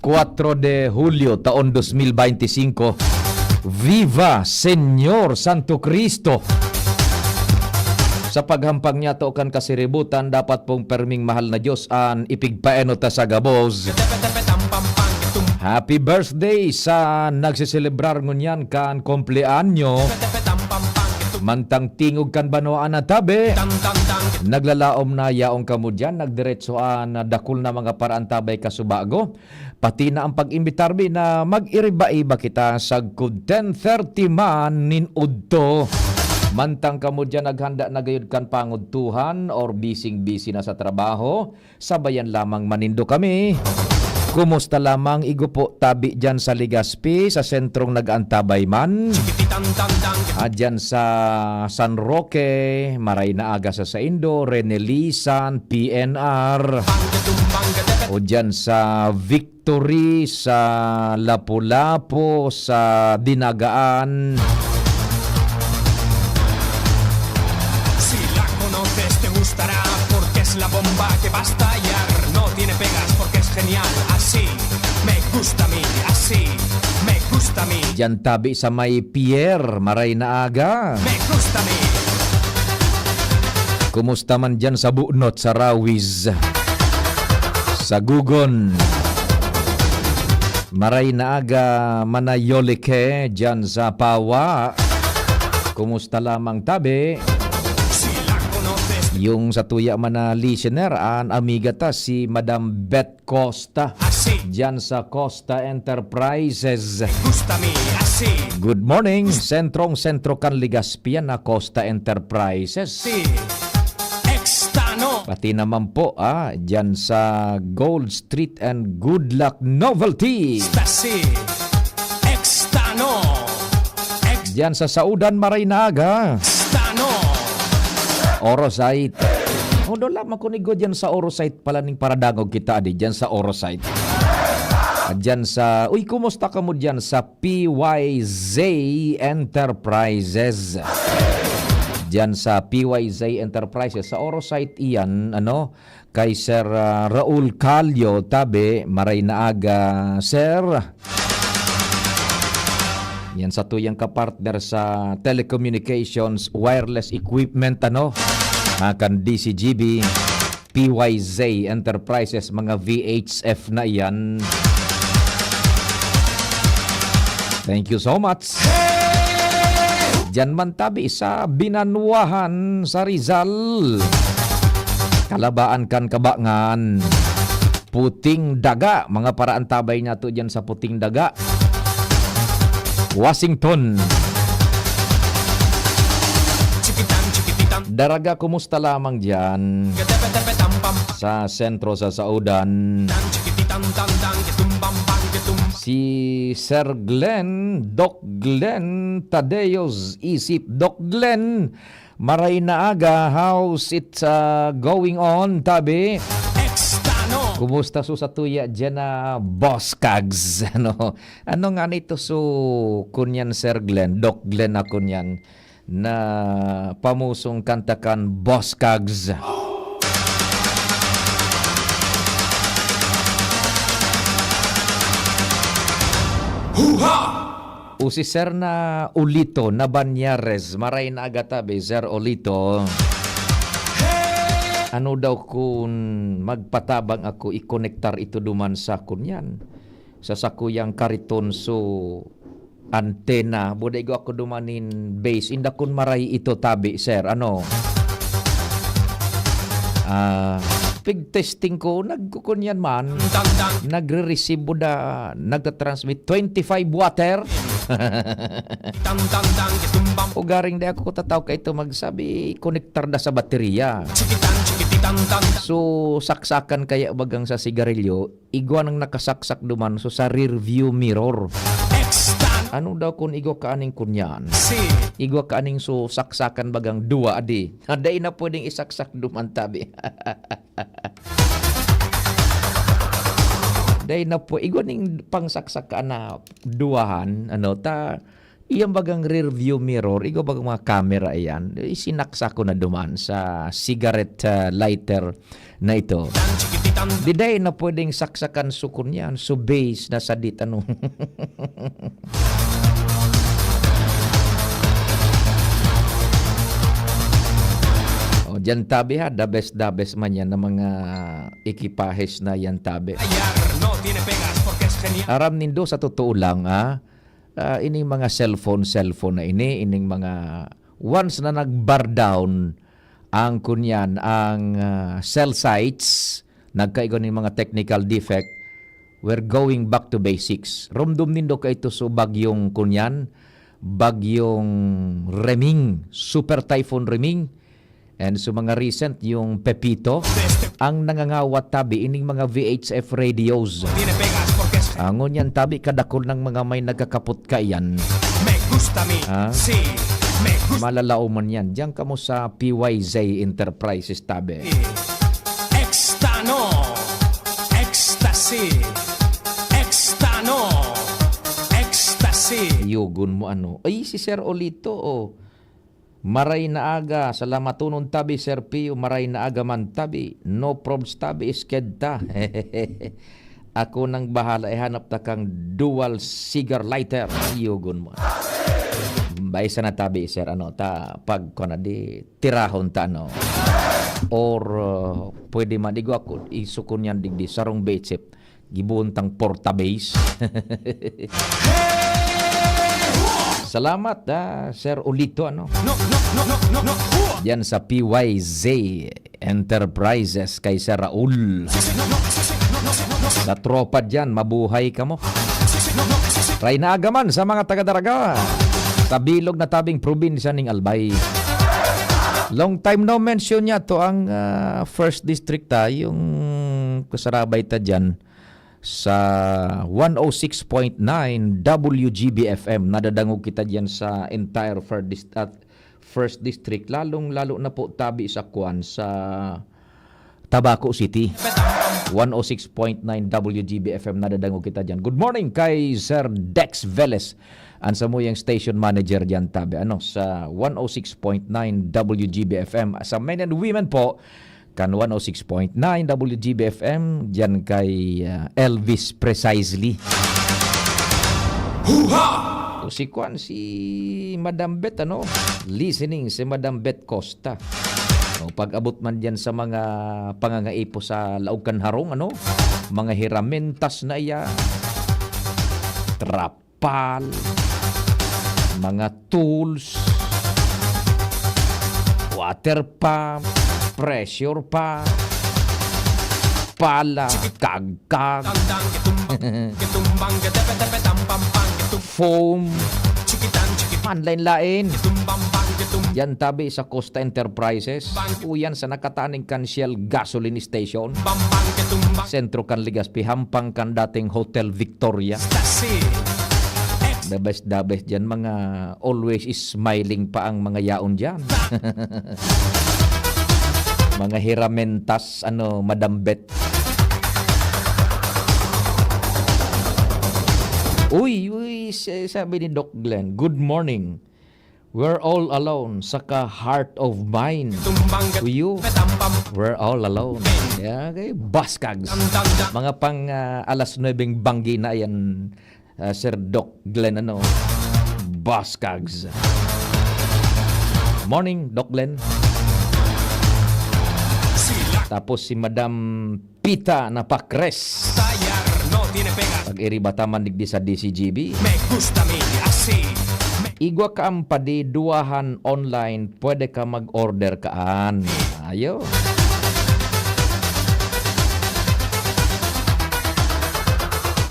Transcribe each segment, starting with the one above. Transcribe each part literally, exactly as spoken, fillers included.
Cuatro de Julio, taon dos mil beintisinko. Viva Señor Santo Cristo! Sa paghampang niyato kan kasiributan, dapat pong perming mahal na Diyos an ipigpaeno ta sa gabos. Happy birthday sa nagseselebrar ngunyan kan kompleanyo. Mantang tingog kan banwaan na tabi, naglalaom na yaon kamo diyan, nagdiretso an dakul na mga paraantabay kasubago. Pati na ang pag-imbitar mi na mag-iriba-iba kita sagkod ten thirty man nin udto. Mantang kamo diyan naghanda na gayod kan pangudtuhan or bising-bisi na sa trabaho, sabayan lamang manindo kami. Kumusta lamang igo po tabi diyan sa Legazpi, sa sentrong nag-aantabay man? Ah, diyan sa San Roque, maray na aga sa saindo, Renelisan, P N R. O diyan sa Victory, sa Lapu-Lapu, sa Dinagaan. Si la conoces te gustará porque es la bomba que va a estallar. No tiene pegas porque es genial. Así me gusta a mí, así me gusta a mí. Diyan tabi sa may pier, maray na aga. Me gusta a mí. Kumusta man diyan sa Bunot, sa Rawis, sa Gugon? Maray na aga, manayolike diyan sa Pawa. Kumusta lamang tabi? Yung sa tuya man na listener, an amiga ta, si Madam Beth Costa. Diyan sa Costa Enterprises. Good morning, sentrong-sentro kan Legazpi na Costa Enterprises. Pati naman po, ah, diyan sa Gold Street and Good Luck Novelty. Diyan sa Saudan, maray na aga. Orosite. Hudo lamang kun igo diyan sa Orosite pala ning paradangog kita, adi, diyan sa Orosite. Diyan sa, uy, kumusta kamo diyan sa P Y Z Enterprises? Diyan sa P Y Z Enterprises, sa Orosite iyan, ano, kay Sir, ah, Raul Calio, tabi, maray na aga, sir. Yan sa tuyang kapartner sa telecommunications, wireless equipment, ano, ah, kan D C G B, P Y Z Enterprises, mga V H F na yan. Thank you so much. Diyan man tabi sa Binanwahan, sa Rizal. Kalabaan kan Kabangan. Puting Daga, mga paraantabay nato diyan sa Puting Daga. Washington. Daraga, kumusta lamang diyan? Sa sentro, sa Saudan. Si Sir Glenn, Doc Glenn Tadeos Isip. Doc Glenn, maray na aga. How's it, uh, going on, tabi? Kumusta su satuya diyan na Boss Kags? Ano, ano nga nito su kunyan, Sir Glenn? Doc Glenn ako niyan. Na pamusong kanta kan Boss Kags. Huha! O si Sir na Olito na Banyares, maray na aga tabi, Sir Olito. Ano daw kun magpatabang ako, ikonektar ito duman sa kunyan, sa sakuyang kariton, so antena. Buda igo ako duman nin base. Inda kun maray ito tabi, sir. Ano? Ah, pig testing ko, nagkukunyan man. Nagre-receive buda, nagtatransmit twenty-five water. Ugaring di ako tataw ka ito magsabi, konektar da sa baterya. So, saksakan kaya bagang sa sigarilyo, igwa nang nakasaksak duman so sa rear view mirror. Ano daw kun igwa ka aning kunyan? Igwa ka aning so saksakan bagang duwa, adi. Dai na pwedeng isaksak duman tabi. Dai na pwe-, igwa ning pangsaksak ka na duwahan, ano, ta, iyang bagang rear view mirror, igwa bagang mga camera iyan, isinaksak ko na duman sa cigarette, ah, lighter na ito. Diday na pwedeng saksakan su kunyan, su base na sadit, ano. O, diyan tabi ha, the best, the best man yan ng mga ekipahes na yan tabi. Aram nindo sa totoo lang, ha? Ah, ining mga cellphone, cellphone na ini, ining mga, once na nag-bar down ang kunyan, ang, ah, cell sites, nagkaigo ning mga technical defect, we're going back to basics. Rumdom nindo kaito so bagyong kunyan, bagyong Reming, Super Typhoon Reming, and so mga recent, yung Pepito, ang nangangawat tabi, ining mga V H F radios. Ang ngunyan tabi, kadakol ng mga may nagkakapot kaiyan. Me gusta mi, Ah? si, me gusta Malalaoman yan. Diyan kamo sa P Y Z Enterprises tabi. Extano, ecstasy, extano, ecstasy. Yugon mo ano. Ay, si Sir Olito, oh. Maray na aga, salamatonon tabi, Sir Pio. Maray na aga man tabi. No probs tabi, isked ta. Ako nang bahala, ihanap ta kang dual cigar lighter. Yugon mo. Baisa na tabi, sir. Ano, ta, pag ko na di, tirahon ta, ano. Or, uh, pwede man, igo ako, isukon yan, digdi, sarong bechep. Gibuon tang porta base. Salamat, ah, Sir Olito, ano. No, no, no, no, no, no. Diyan sa P Y Z Enterprises kay Sir Raul. Sa tropa diyan, mabuhay kamo. Ray na aga man sa mga taga-Daraga. Sa bilog na tabing probinsya ning Albay. Long time no mention niya to ang, ah, first district ta, yung kasarabay ta diyan sa one oh six point nine W G B F M. Nadadangog kita diyan sa entire first dist-, at first district, lalong-lalo na po tabi sa kwan, sa Tabaco City. One oh six point nine W G B F M, nadadangog kita diyan. Good morning kay Sir Dex Velez, ang samuyang station manager diyan tabi, ano, sa one oh six point nine W G B F M. Sa men and women po, kan one oh six point nine W G B F M, diyan kay, ah, Elvis Precisely. Huha! O si kwan, si Madam Bet, ano? Listening si Madam Bet Costa. O, pag-abot man diyan sa mga pangangaipo sa laog kan harong, ano? Mga herramientas na iya. Trapal. Mga tools. Water pump. Pressure pump. Pala. Kagkag. Foam. Manlain-lain. Yan tabi sa Costa Enterprises. Uyan sa nakataning kan Shell Gasoline Station. Sentro kan Legazpi, hampang kan dating Hotel Victoria. The best, the best dyan. Mga always smiling pa ang mga yaon dyan. Mga herramientas, ano, Madam Bet. Uy, uy, s-, sabi ni Doc Glenn, "Good morning. We're all alone, saka heart of mine. Uyo, we're all alone." Yeah, okay. Baskags. Mga pang, ah, alas nuebeng banggi na yan, ah, Sir Doc Glenn, ano? Baskags. Morning, Doc Glenn. Tapos si Madam Pita na Pakres. Pag-iri bata man digdi sa D C G B. Igwa ka ampadi, duwahan online, pwede ka mag-order kaan. Ayo.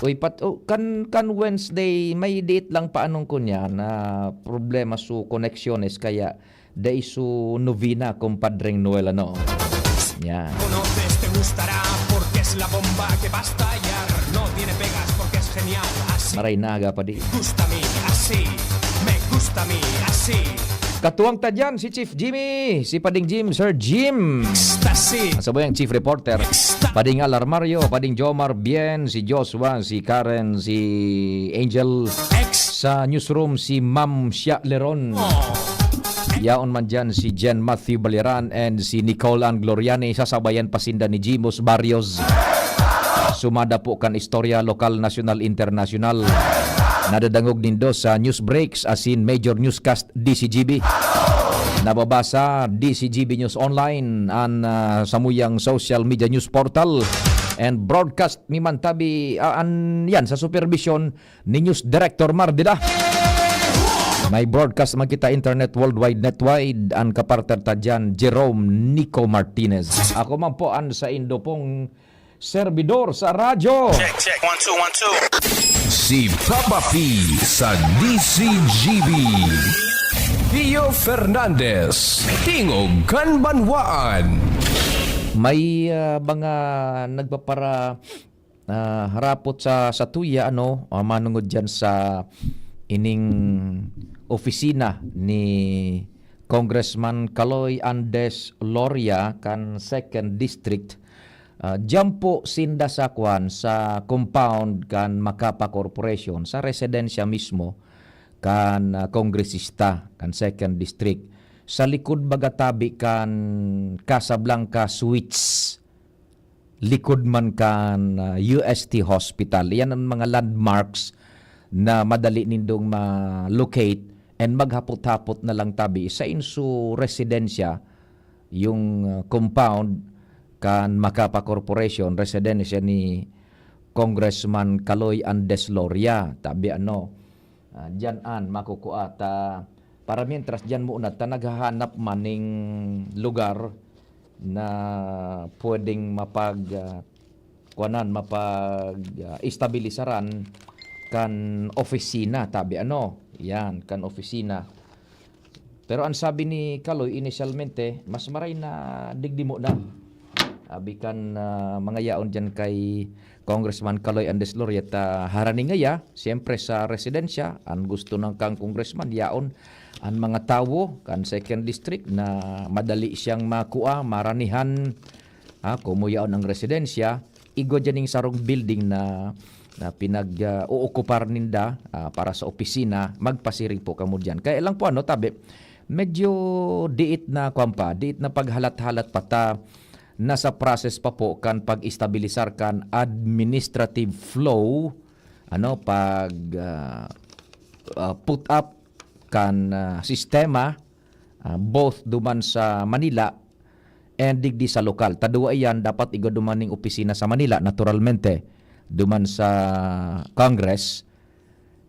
Uy, pat-, oh, kan, kan Wednesday, may diit lang pa anong kunya na problema su conexiones, kaya dai su novena, Compadreng Noel, ano? Yan. Conoces, te gustará, porque es la bomba que va a estallar. No tiene pegas, porque es genial, así. Maray na aga pa di. Gusta mi, así. Me gusta mi, así. Katuwang ta dyan, si Chief Jimmy, si Pading Jim, Sir Jim. Ecstasy. Ang sabuyang Chief Reporter. Pading Alarmario, Pading Jomar Bien, si Joshua, si Karen, si Angel. Sa newsroom, si Ma'am Shia Leron. Oh. Yaon man dyan si Jen Matthew Baliran and si Nicole Ann Gloriani. Sasabayan pa sinda ni Jimos Barrios. sumada po kan istorya lokal, nasyonal, internasyonal. Nadadangog nindo sa news breaks asin major newscast D C G B. Nababasa D C G B News Online an, ah, samuyang social media news portal and broadcast mi man tabi, ah, an, yan sa supervision ni News Director Mar Dida. May broadcast man kita internet worldwide, netwide, an kapartner ta dyan, Jerome Nico Martinez. Ako man po an saindo pong servidor sa radyo. Check, check. One, two, one, two. Si Papa P sa D C G B. Pio Fernandez, Tingog kan Banwaan. May, ah, mga nagpapara-, ah, harapot sa, sa tuya, ano, ah, manungod dyan sa ining opisina ni Congressman Kaloy Andes Loria kan Second District. Ah, diyan po sinda sa kwan, sa compound kan Macapa Corporation, sa residensya mismo kan, ah, kongresista kan Second District. Sa likod baga tabi kan Casablanca Suites, likod man kan, ah, U S T Hospital. Yan ang mga landmarks na madali nindong ma-locate and maghapot-hapot na lang tabi sa insu residensya, yung, ah, compound kan Macapa Corporation, residensya ni Congressman Kaloy Andes Loria. Tabi ano, ah, diyan an makukua ta. Para mientras, diyan muna ta naghahanap man ning lugar na pwedeng mapag, ah, kuanan, mapag, ah, estabilisaran kan opisina, tabi ano. Yan, kan opisina. Pero ang sabi ni Kaloy, inisyalmente, mas maray na digdi mo na. Abi kan, ah, mga yaon dyan kay Congressman Kaloy Andes Loria ta harani ngaya, siyempre sa residensya, ang gusto ng kang congressman, yaon ang mga tawo kan Second District na madali siyang makua, maranihan, ah, komo yaon ang residensya, igwa dyan ning sarong building na, na pinag, ah, uokupar ninda, ah, para sa opisina, magpasiring po kamo dyan. Kaya lang po, ano, tabi, medyo diit na, kwan pa, diit na paghalat-halat pa ta, nasa process pa po kan pag-estabilisar kan administrative flow, ano, pag, ah, ah, put up kan, ah, sistema, ah, both duman sa Manila and digdi sa lokal. Taduwa iyan, dapat igwa duman ning opisina sa Manila, naturalmente, duman sa Congress,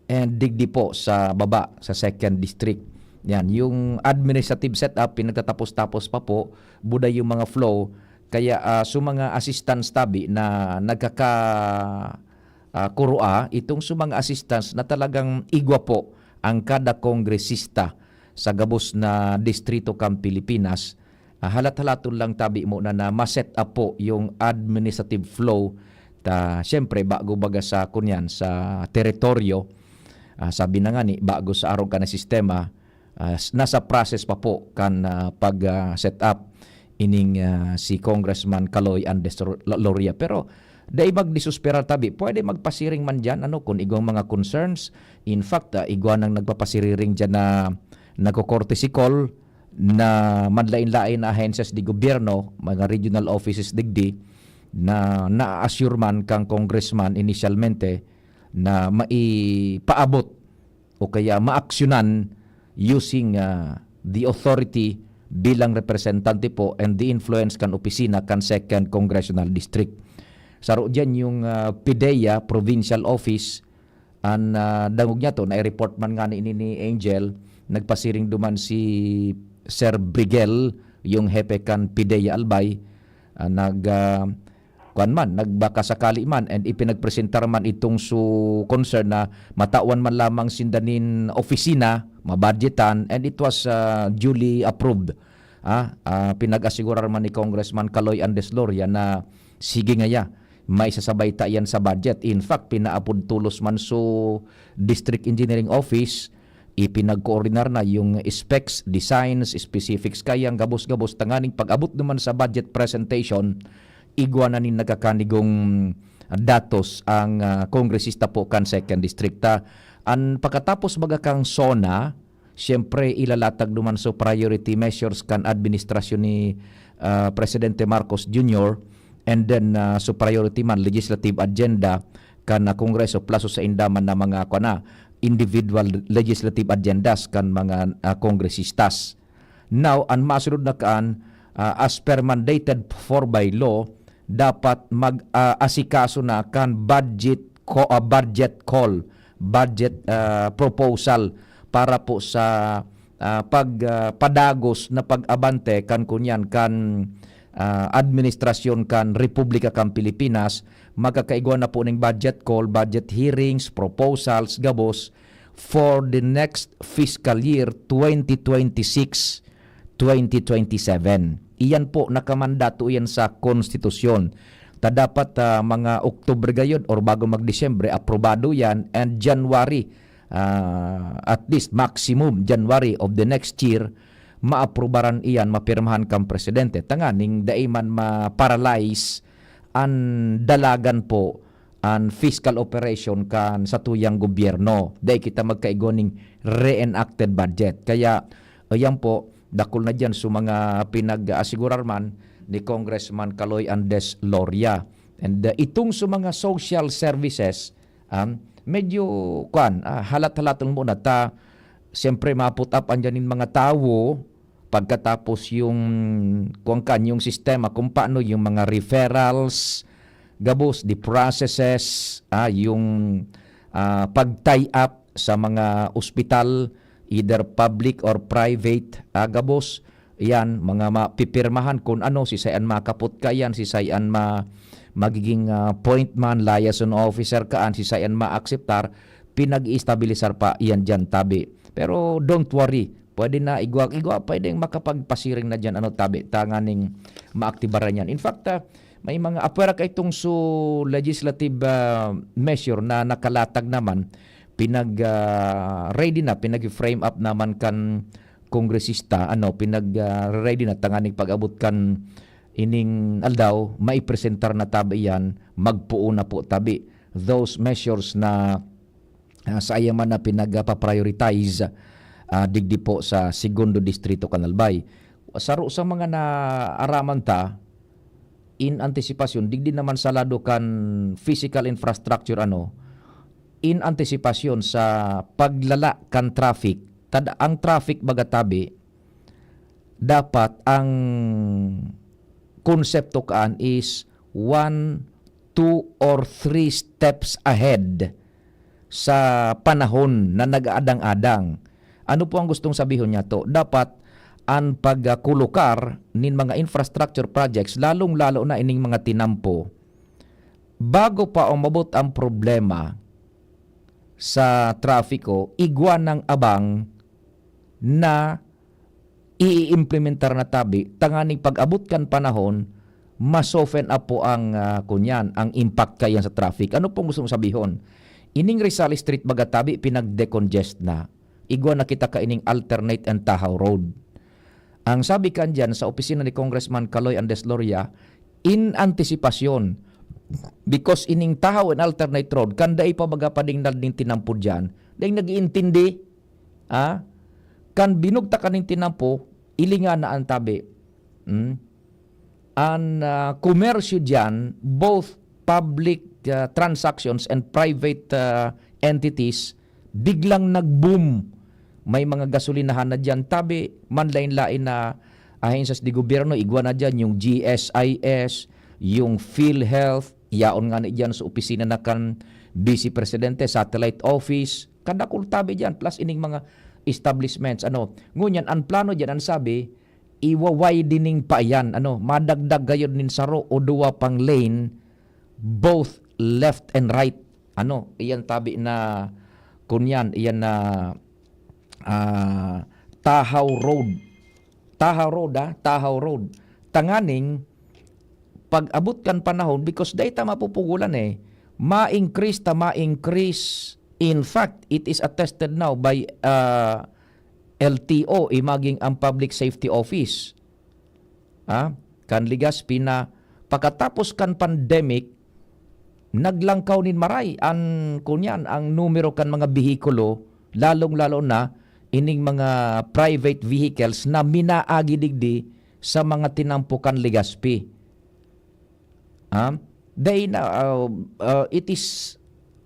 and digdi po sa baba, sa Second District. Yan, yung administrative setup, pinagtatapos-tapos pa po, buday yung mga flow. Kaya, ah, so mga assistance tabi na nagkaka, ah, kurua, itong so mga assistance na talagang igwa po ang kada kongresista sa gabos na distrito kan Pilipinas, ah, halat-halaton lang tabi mo na, na ma-set up po yung administrative flow. Ta, siyempre, bago baga sa, kunyan, sa teritoryo, ah, sabi na nga ni, bago sa arog ka na sistema, ah, s-, nasa process pa po kan, ah, pag, ah, set up ining, ah, si Congressman Kaloy Andes Ro-, Lo-, Loria. Pero dai magdisespera tabi, pwede magpasiring man diyan, ano, kun igwang mga concerns. In fact, ah, igwa nang nagpapasiriring diyan na nagko-courtesy call na manlain-lain na ahensyas di gobyerno, mga regional offices digdi, na na-assure man kang congressman inisyalmente na maipaabot o kaya maaksyonan using, ah, the authority bilang representante po and the influence kan opisina kan Second Congressional District. Saro diyan yung, ah, PDEA Provincial Office, an, ah, dangog niya to, nai-report man nga ni, ni, ni Angel, nagpasiring duman si Sir Brigel, yung hepe kan PDEA Albay, ah, nag, ah, kuwan man, nagbaka sakali man and ipinagpresentar man itong su concern na matawan man lamang sinda nin opisina, mabudgetan, and it was, ah, duly approved. Ah, ah, pinag-asigurar man ni Congressman Kaloy Andes Loria na sige ngaya, maisasabay ta yan sa budget. In fact, pinaapod tulos man su District Engineering Office, ipinagkoordinar na yung specs, designs, specifics, kaya ang gabos-gabos tanganing pag-abot naman sa budget presentation, igwa na nin nagkakanigong datos ang, ah, kongresista po kan Second District. Ta, an pagkatapos baga kang SONA, siyempre ilalatag duman so priority measures kan administrasyon ni, ah, Presidente Marcos Junior, And then, ah, so priority man, legislative agenda kan, ah, Kongreso, plus sa inda man na mga, kuwan na, individual legislative agendas kan mga, ah, kongresistas. Now, an masunod na kaan, ah, as per mandated for by law, dapat mag, ah, asikaso na kan budget co-, ah, budget call, budget, ah, proposal para po sa, ah, pag, ah, padagos na pag-abante kan kunyan kan, ah, administrasyon kan Republika kan Pilipinas. Magkakaigwa na po ning budget call, budget hearings, proposals, gabos for the next fiscal year, twenty twenty-six, twenty twenty-seven. Iyan po, nakamandato iyan sa konstitusyon. Ta dapat, ah, mga Oktubre gayod or bago mag-Disyembre, aprobado yan, and January, ah, at least maximum January of the next year, maaprubaran iyan, mapirmahan kan presidente. Tanganing dai man ma-paralyze an dalagan po, an fiscal operation kan satuyang gobyerno. Dai kita magkaigwa ning reenacted budget. Kaya, ayan po, dakul na diyan so mga pinag-aasigurar man ni Congressman Kaloy Andes Loria. And, uh, itong so mga social services, um, medyo, kwan, ah, halat-halaton muna ta, siyempre, ma-put up andyan yung mga tawo, pagkatapos yung, kwan kan, yung sistema kung paano yung mga referrals, gabos, the processes, ah, yung, ah, pag-tie up sa mga ospital, either public or private, ah, gabos, yan, mga mapipirmahan kung ano, si sayan makapot ka yan, si sayan ma-, magiging, ah, point man, liaison officer kaan, si sayan maakseptar, pinag-i-estabilisar pa yan dyan, tabi. Pero don't worry, pwede na igwa-igwa, pwedeng makapagpasiring na dyan, ano, tabi, tanganing maaktibaran yan. In fact, ah, may mga apwera ka itong su legislative, ah, measure na nakalatag naman, pinag, ah, ready na, pinag-frame up naman kan kongresista, ano, pinag, ah, ready na tanganing pag-abot kan ining aldaw, maipresentar na tabi yan, magpuo na po tabi. Those measures na, ah, sa ayaman na pinagpa-prioritize, ah, digdi po sa Segundo Distrito, kan Albay. Saro sa mga naaraman ta, in anticipation, digdi naman sa lado kan physical infrastructure, ano, in anticipation sa paglala kan traffic. Tad-, ang traffic, baga tabi, dapat ang konsepto kaan is one, two, or three steps ahead sa panahon na nag-aadang-adang. Ano po ang gustong sabihon niya to? Dapat an pagkulukar nin mga infrastructure projects, lalong-lalo na ining mga tinampo, bago pa umabot ang problema sa trafiko, igwa nang abang na iimplementar na tabi, tanganing pag-abot kan panahon, ma-soften up po ang, ah, kunyan, ang impact kaiyan sa traffic. Ano pong gusto mong sabihon? Ining Rizal Street, baga tabi, pinag-decongest na. Igwa na kita kaining alternate and Tahaw Road. Ang sabi kan diyan sa opisina ni Congressman Kaloy Andes Loria, in anticipation, because ining Tahaw and alternate road, kan dai pa baga padingnad ning tinampo diyan, dai nag-iintindi, ah, kan binugtak kaning tinampo, ilinga na ang tabi. Hmm? An, ah, komersyo diyan, both public, ah, transactions and private, ah, entities, biglang nag-boom. May mga gasolinahan na diyan. Tabi, manlain-lain na ahensyas de gobyerno, igwa na diyan, yung G S I S, yung PhilHealth, yaon nga ni diyan sa opisina na kan Vice Presidente, satellite office, kadakul tabi diyan, plus ining mga establishments. Ano, ngunyan, ang plano diyan, ang sabi, iwa-widening pa yan. Ano, madagdag gayod nin saro o duwa pang lane, both left and right. Ano, iyan tabi na, kunyan, iyan na, ah, Tahaw Road. Tahaw Road, ah, Tahaw Road. Tanganing, pag-abot kan panahon, because dai ta mapupugulan eh, ma-increase ta, ma-increase. In fact, it is attested now by, ah, L T O, imaging ang Public Safety Office. Ah, kan Legazpi na pakatapos kan pandemic, naglangkaw nin maray an, kunyan, ang numero kan mga behikulo, lalong-lalo na ining mga private vehicles na minaagi digdi sa mga tinampo kan Legazpi. Ha? Dai na, ah, ah, it is,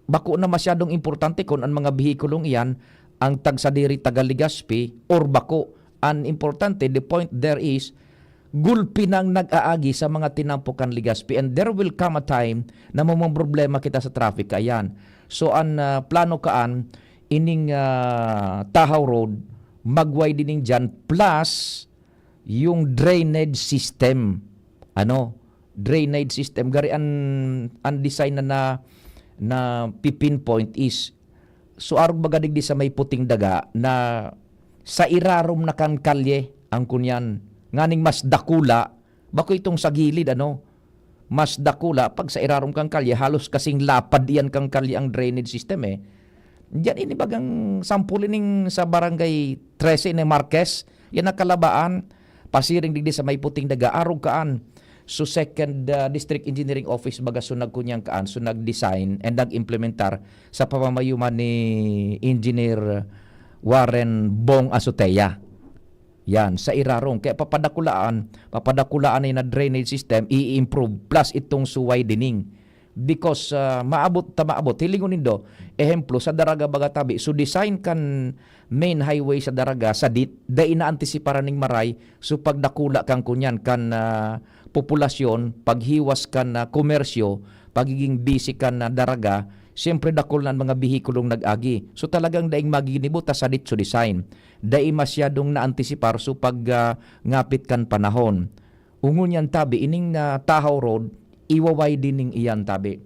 bako na masyadong importante kung ang mga behikulong iyan ang tagsadiri taga Legazpi or bako. Ang importante, the point there is, gulpi nang nag-aagi sa mga tinampo kan Legazpi, and there will come a time na mamomroblema kita sa traffic kaiyan. So, ang, ah, plano kaan, ining, ah, Tahaw Road, mag-widening diyan, plus yung drainage system. Ano? Drainage system. Gari an, an design na, na, na pi-pinpoint is, so, arog baga digdi sa may Puting Daga na sa irarom na kan kalye ang kunyan. Nganing mas dakula, bako itong sa gilid, ano? Mas dakula pag sa irarom kan kalye, halos kasing lapad iyan kan kalye ang drainage system, eh. Diyan ini bagang sampol ining sa Barangay trese ni Marquez, yan ang kalabaan, pasiring digdi sa may Puting Daga, arog kaan. So, second, ah, District Engineering Office baga so nagkunyang kaan, so nag-design and nag-implementar sa pamamayo man ni Engineer Warren Bong Azotea. Yan, sa irarom. Kaya papadakulaan, papadakulaan na drainage system, i-improve, plus itong so widening. Because, ah, maabot ta maabot, hilingon nindo, ehemplo, sa Daraga baga tabi, so design kan main highway sa Daraga, sadit, dai naantisipar ning maray, so pagdakula kan kunyan, kan, ah, populasyon, paghiwas kan, ah, komersyo, pagiging busy kan, ah, Daraga, siyempre dakul na an mga behikulong nag-agi. So talagang daing maginibo ta sadit so design. Dai masyadong naantisipar so pag, ah, ngapit kan panahon. Ngunyan tabi, ining, ah, Tahaw Road, iwa-widening iyan tabi.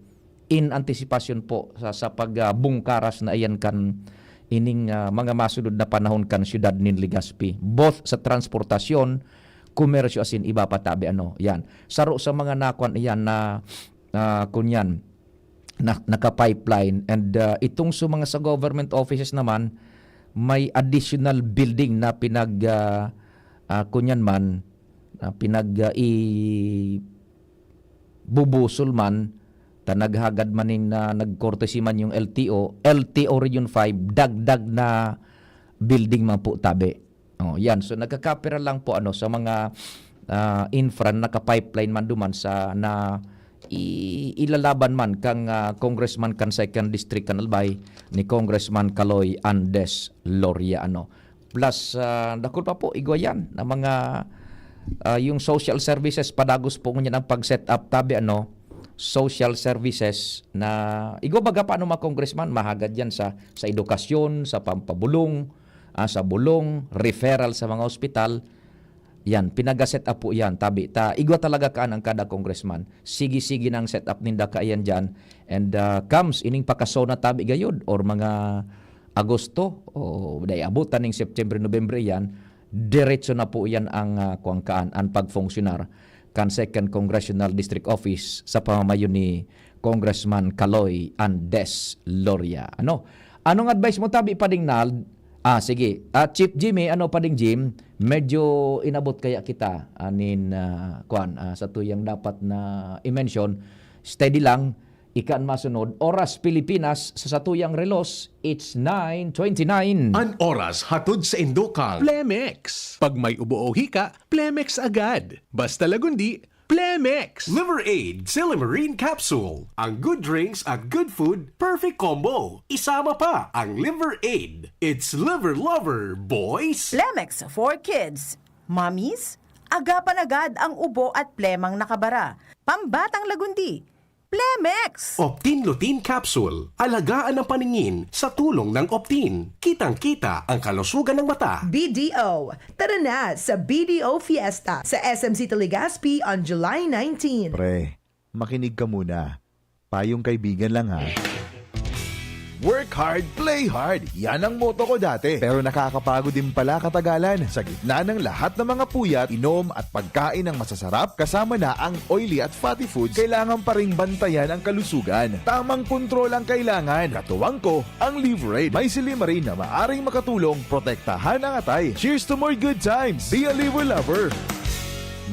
In anticipation po sa, sa pag, ah, bungkaras na iyan kan ining, ah, mga masunod na panahon kan siyudad nin Legazpi. Both sa transportasyon, komersyo asin iba pa tabi, ano, yan. Saro sa mga nakuan iyan na, ah, kunyan, na, naka-pipeline. And, ah, itong sa mga sa government offices naman, may additional building na pinag, ah, ah, kunyan man, na pinag, ah, i-, bubusol man, ta naghagad man nin, ah, nag-courtesy man yung L T O, L T O Region five, dagdag na building man po tabi. Oh, yan. So, nagkakapira lang po, ano, sa mga, ah, infra na naka-pipeline man duman sa, na i-, ilalaban man kang, ah, congressman kan second district kan Albay, ni Congressman Kaloy Andes Loria, ano. Plus, ah, dakul pa po, igwa yan na mga, ah, yung social services, padagos po ngunyan ang pag-set up tabi, ano, social services na, igwa baga pa, ano, mga congressman, mahagad yan sa, sa edukasyon, sa pampabulong, ah, sa bulong, referral sa mga ospital. Yan, pinaga-set up po yan, tabi. Ta, igwa talaga kaan ang kada congressman. Sige-sige na ang set up ninda kaiyan dyan. And, ah, comes, ining pakasona tabi gayod, or mga Agosto, o dai abutan ning September, November yan, diretso na po yan ang, ah, kuwang kaan, ang pagfunksyonar kan Second Congressional District Office sa pamamayo ni Congressman Kaloy Andes Loria. Ano? Anong advice mo, tabi, Pading Nald? Ah, sige. Ah, Chief Jimmy, ano, Pading Jim? Medyo inabot kaya kita, anin, ah, kwan, ah, sa tuyang dapat na i-mention. Steady lang. Ika an masunod, oras Pilipinas, sa satuyang relos, it's nine twenty-nine. An oras hatod sa indo kan Plemex. Pag may ubo o hika, Plemex agad. Basta Lagundi, Plemex! Liver Aid Silimarin Capsule. Ang good drinks at good food, perfect combo. Isama pa ang Liver Aid. It's Liver Lover, boys! Plemex for kids. Mommies, agapan agad ang ubo at plemang nakabara. Pambatang Lagundi, Plemex! Optin Lutein Capsule. Alagaan ang paningin sa tulong ng Optin. Kitang-kita ang kalusugan ng mata. B D O, tara na sa B D O Fiesta sa S M City Legazpi on July nineteen. Pre, makinig ka muna. Payong kaibigan lang, ha. Work hard, play hard. Yan ang motto ko dati. Pero nakakapagod din pala katagalan. Sa gitna ng lahat ng mga puyat, inom at pagkain ng masasarap, kasama na ang oily at fatty foods, kailangan pa ring bantayan ang kalusugan. Tamang kontrol ang kailangan. Katuwang ko, ang Liver Aid. May silymarin na maaring makatulong protektahan ang atay. Cheers to more good times! Be a Liver Lover!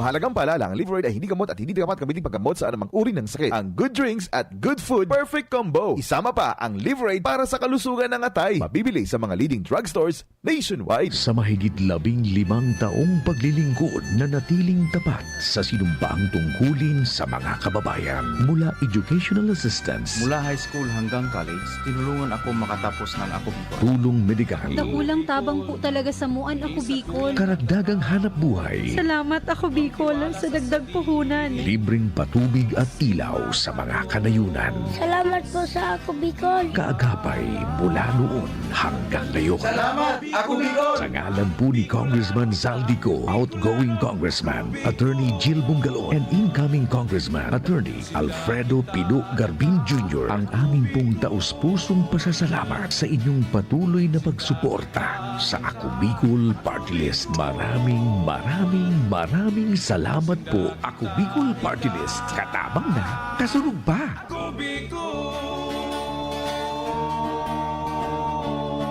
Mahalagang paalala, ang Liveride ay hindi gamot at hindi dapat gamitin paggamot sa anumang uri ng sakit. Ang good drinks at good food, perfect combo. Isama pa ang Liveride para sa kalusugan ng atay. Mabibili sa mga leading drugstores nationwide. Sa mahigit labing limang taong paglilingkod, nanatiling tapat sa sinumpaang tungkulin sa mga kababayan. Mula educational assistance, Mula high school hanggang college, tinulungan ako makatapos ng Ako Bicol. Tulong medikal, Dakulang tabang po talaga sa muan, Ako Bicol. Karagdagang hanap buhay, Salamat, Ako Bicol, sa dagdag puhunan. Libreng patubig at ilaw sa mga kanayunan. Salamat po sa Ako Bicol. Kaagapay mula noon hanggang ngayon. Salamat, Ako Bicol! Sa ngalan po ni Congressman Zaldy Co, outgoing Congressman Attorney Jill Bungalon, and incoming Congressman Attorney Alfredo Pino Garbin Junior, ang amin pong taus-pusong pasasalamat sa inyong patuloy na pagsuporta sa Ako Bicol Party List. Maraming, maraming, maraming salamat po, Ako Bicol Party List. Katabang na, kasunod pa!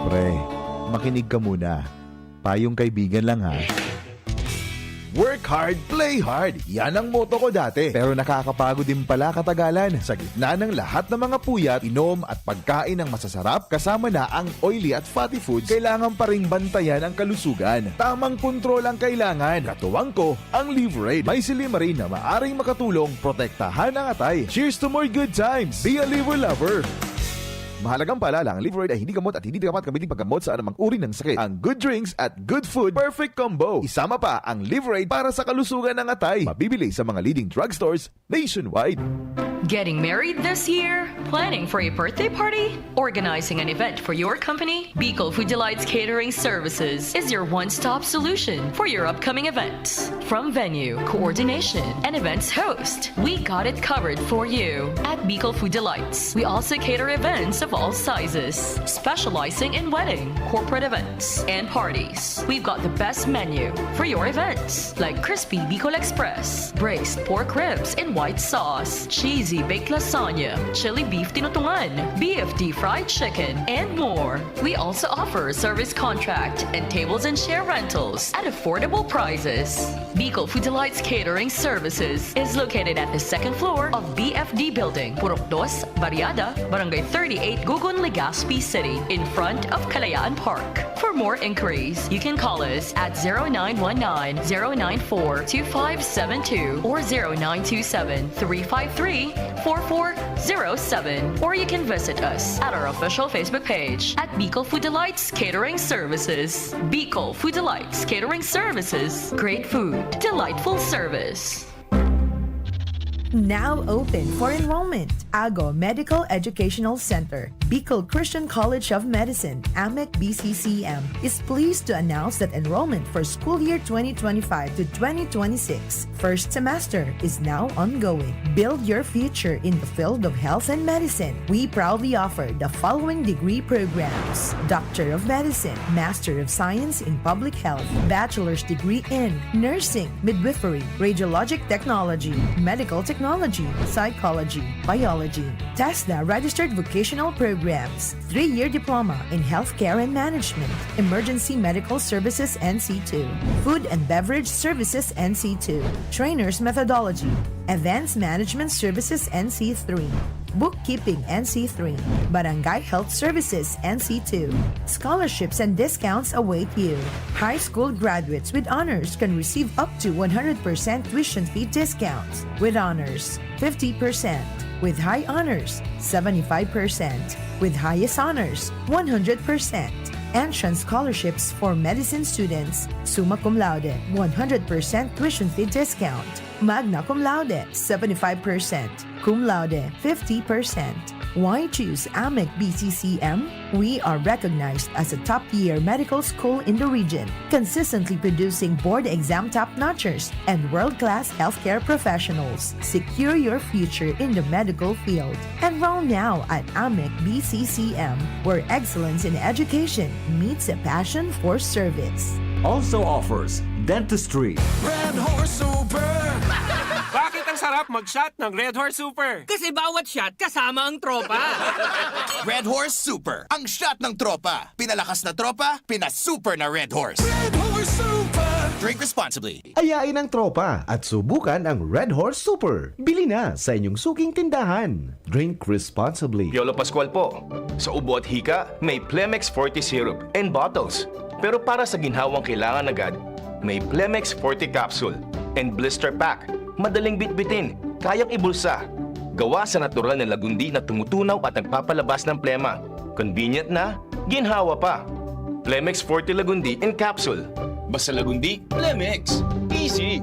Pre, makinig ka muna. Payong kaibigan lang, ha. Work hard, play hard. Yan ang motto ko dati. Pero nakakapagod din pala katagalan. Sa gitna ng lahat ng mga puyat, inom at pagkain ng masasarap, kasama na ang oily at fatty foods, kailangan pa ring bantayan ang kalusugan. Tamang kontrol ang kailangan. Katuwang ko, ang Liverade. May silymarin na maaring makatulong protektahan ang atay. Cheers to more good times! Be a Liver Lover! Mahalagang paalala, ang Liverade ay hindi gamot at hindi dapat gamitin paggamot sa anumang uri ng sakit. Ang good drinks at good food, perfect combo. Isama pa ang Liverade para sa kalusugan ng atay. Mabibili sa mga leading drugstores nationwide. Getting married this year? Planning for a birthday party? Organizing an event for your company? Bicol Food Delights Catering Services is your one-stop solution for your upcoming events. From venue, coordination, and events host, we got it covered for you. At Bicol Food Delights, we also cater events of all sizes, specializing in wedding, corporate events, and parties. We've got the best menu for your events, like crispy Bicol Express, braised pork ribs in white sauce, cheesy baked lasagna, chili beef tinutungan, B F D fried chicken, and more. We also offer service contract and tables and chair rentals at affordable prices. Bicol Food Delights Catering Services is located at the second floor of B F D Building, Purok Dos, Barriada, Barangay thirty-eight, Gugun, Legazpi City, in front of Kalayaan Park. For more inquiries, you can call us at zero nine one nine, zero nine four, two five seven two or zero nine two seven, three five three, four four zero seven. Or you can visit us at our official Facebook page at Bicol Food Delights Catering Services. Bicol Food Delights Catering Services. Great food, delightful service. Now open for enrollment. Ago Medical Educational Center, Bicol Christian College of Medicine, AMEC B C C M, is pleased to announce that enrollment for school year twenty twenty-five to twenty twenty-six, first semester, is now ongoing. Build your future in the field of health and medicine. We proudly offer the following degree programs: Doctor of Medicine, Master of Science in Public Health, Bachelor's degree in Nursing, Midwifery, Radiologic Technology, Medical Technology, Psychology, Biology, TESDA registered vocational programs, three-year diploma in healthcare and management, emergency medical services N C two, food and beverage services N C two, trainers methodology, events management services N C three, bookkeeping N C three, barangay health services N C two. Scholarships and discounts await you. High school graduates with honors can receive up to one hundred percent tuition fee discounts with honors, fifty percent, with high honors, seventy-five percent, with highest honors, one hundred percent. Entrance scholarships for medicine students, summa cum laude, one hundred percent tuition fee discount, magna cum laude, seventy-five percent, cum laude, fifty percent. Why choose AMEC B C C M? We are recognized as a top-tier medical school in the region, consistently producing board exam top-notchers and world-class healthcare professionals. Secure your future in the medical field. Enroll now at AMEC B C C M, where excellence in education meets a passion for service. Also offers dentistry. Red Horse Super! Bakit ang sarap mag-shot ng Red Horse Super? Kasi bawat shot kasama ang tropa. Red Horse Super, ang shot ng tropa. Pinalakas na tropa, pinasuper na Red Horse. Red Horse Super! Drink responsibly. Ayain ang tropa at subukan ang Red Horse Super. Bili na sa inyong suking tindahan. Drink responsibly. Piolo Pascual po. Sa ubo at hika, may Plemex Forte Syrup and bottles. Pero para sa ginhawang kailangan agad, may Plemex Forte Capsule and Blister Pack. Madaling bitbitin, kayang ibulsa. Gawa sa natural na lagundi na tumutunaw at nagpapalabas ng plema. Convenient na, ginhawa pa. Plemex Forte Lagundi in Capsule. Basta Lagundi, Plemex. Easy!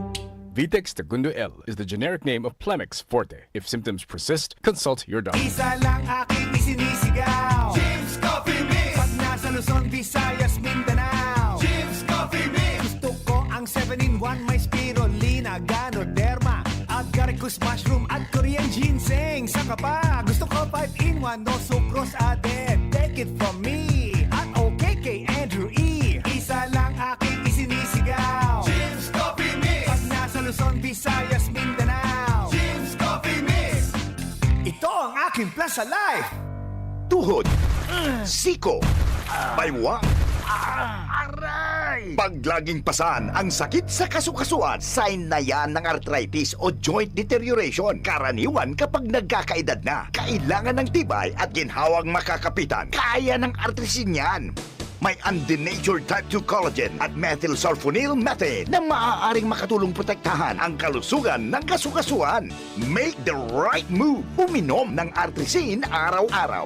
Vitex Segundo L is the generic name of Plemex Forte. If symptoms persist, consult your doctor. Isa lang aking isinisigaw, Jim's Coffee Mix. Pag nasa Luzon, Visayas, Mindanao, Jim's Coffee Mix. Gusto ko ang seven-in-one, may spirulina, ganoderma, agaricus mushroom at Korean ginseng. Saka pa, gusto ko five-in-one, no sucrose added. Take it from me at okay kay Andrew E. Isa lang aking isinisigaw, Jim's Coffee Mix. Pag nasa Luzon, Visayas, Mindanao, Jim's Coffee Mix. Ito ang aking Plaza Life. Tuhod, siko, baywang. Pag laging pasan ang sakit sa kasukasuan, sign na yan ng arthritis o joint deterioration. Karaniwan kapag nagkakaedad na, kailangan ng tibay at ginhawang makakapitan. Kaya ng Artrisin yan. May undenatured type two collagen at methylsulfonyl methane na maaaring makatulong protektahan ang kalusugan ng kasukasuan. Make the right move. Uminom ng Artrisin araw-araw.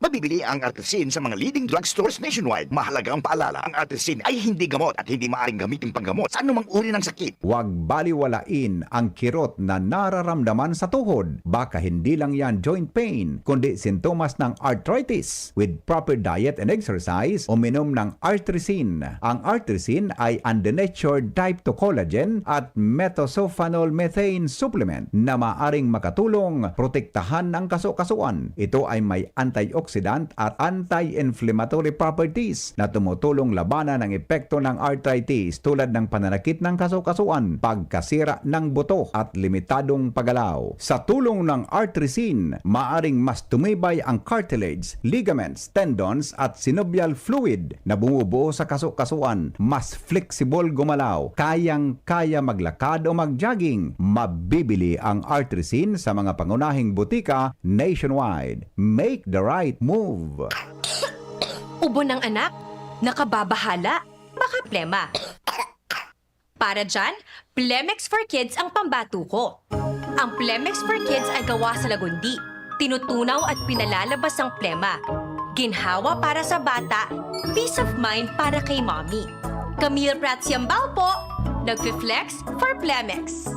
Mabibili ang Artrisin sa mga leading drugstores nationwide. Mahalagang paalala, ang Artrisin ay hindi gamot at hindi maaaring gamitin panggamot sa anumang uri ng sakit. Huwag baliwalain ang kirot na nararamdaman sa tuhod. Baka hindi lang yan joint pain, kundi sintomas ng arthritis. With proper diet and exercise, uminom ng Artrisin. Ang Artrisin ay undenatured type two collagen at methylsulfonyl methane supplement na maaring makatulong protektahan ang kasukasuan. Ito ay may antioxidant at anti-inflammatory properties na tumutulong labanan ang epekto ng arthritis tulad ng pananakit ng kasukasuan, pagkasira ng buto at limitadong paggalaw. Sa tulong ng Artrisin, maaring mas tumibay ang cartilage, ligaments, tendons at synovial fluid na bumubuo sa kasukasuan, mas flexible gumalaw, kayang-kaya maglakad o mag-jogging. Mabibili ang Artrisin sa mga pangunahing butika nationwide. Make the right move! Ubo ng anak, nakababahala, baka plema. Para dyan, Plemex for Kids ang pambato ko. Ang Plemex for Kids ay gawa sa lagundi, tinutunaw at pinalalabas ang plema. Ginhawa para sa bata, peace of mind para kay mommy. Camille Prats Yambao po, nagfi-flex for Plemex.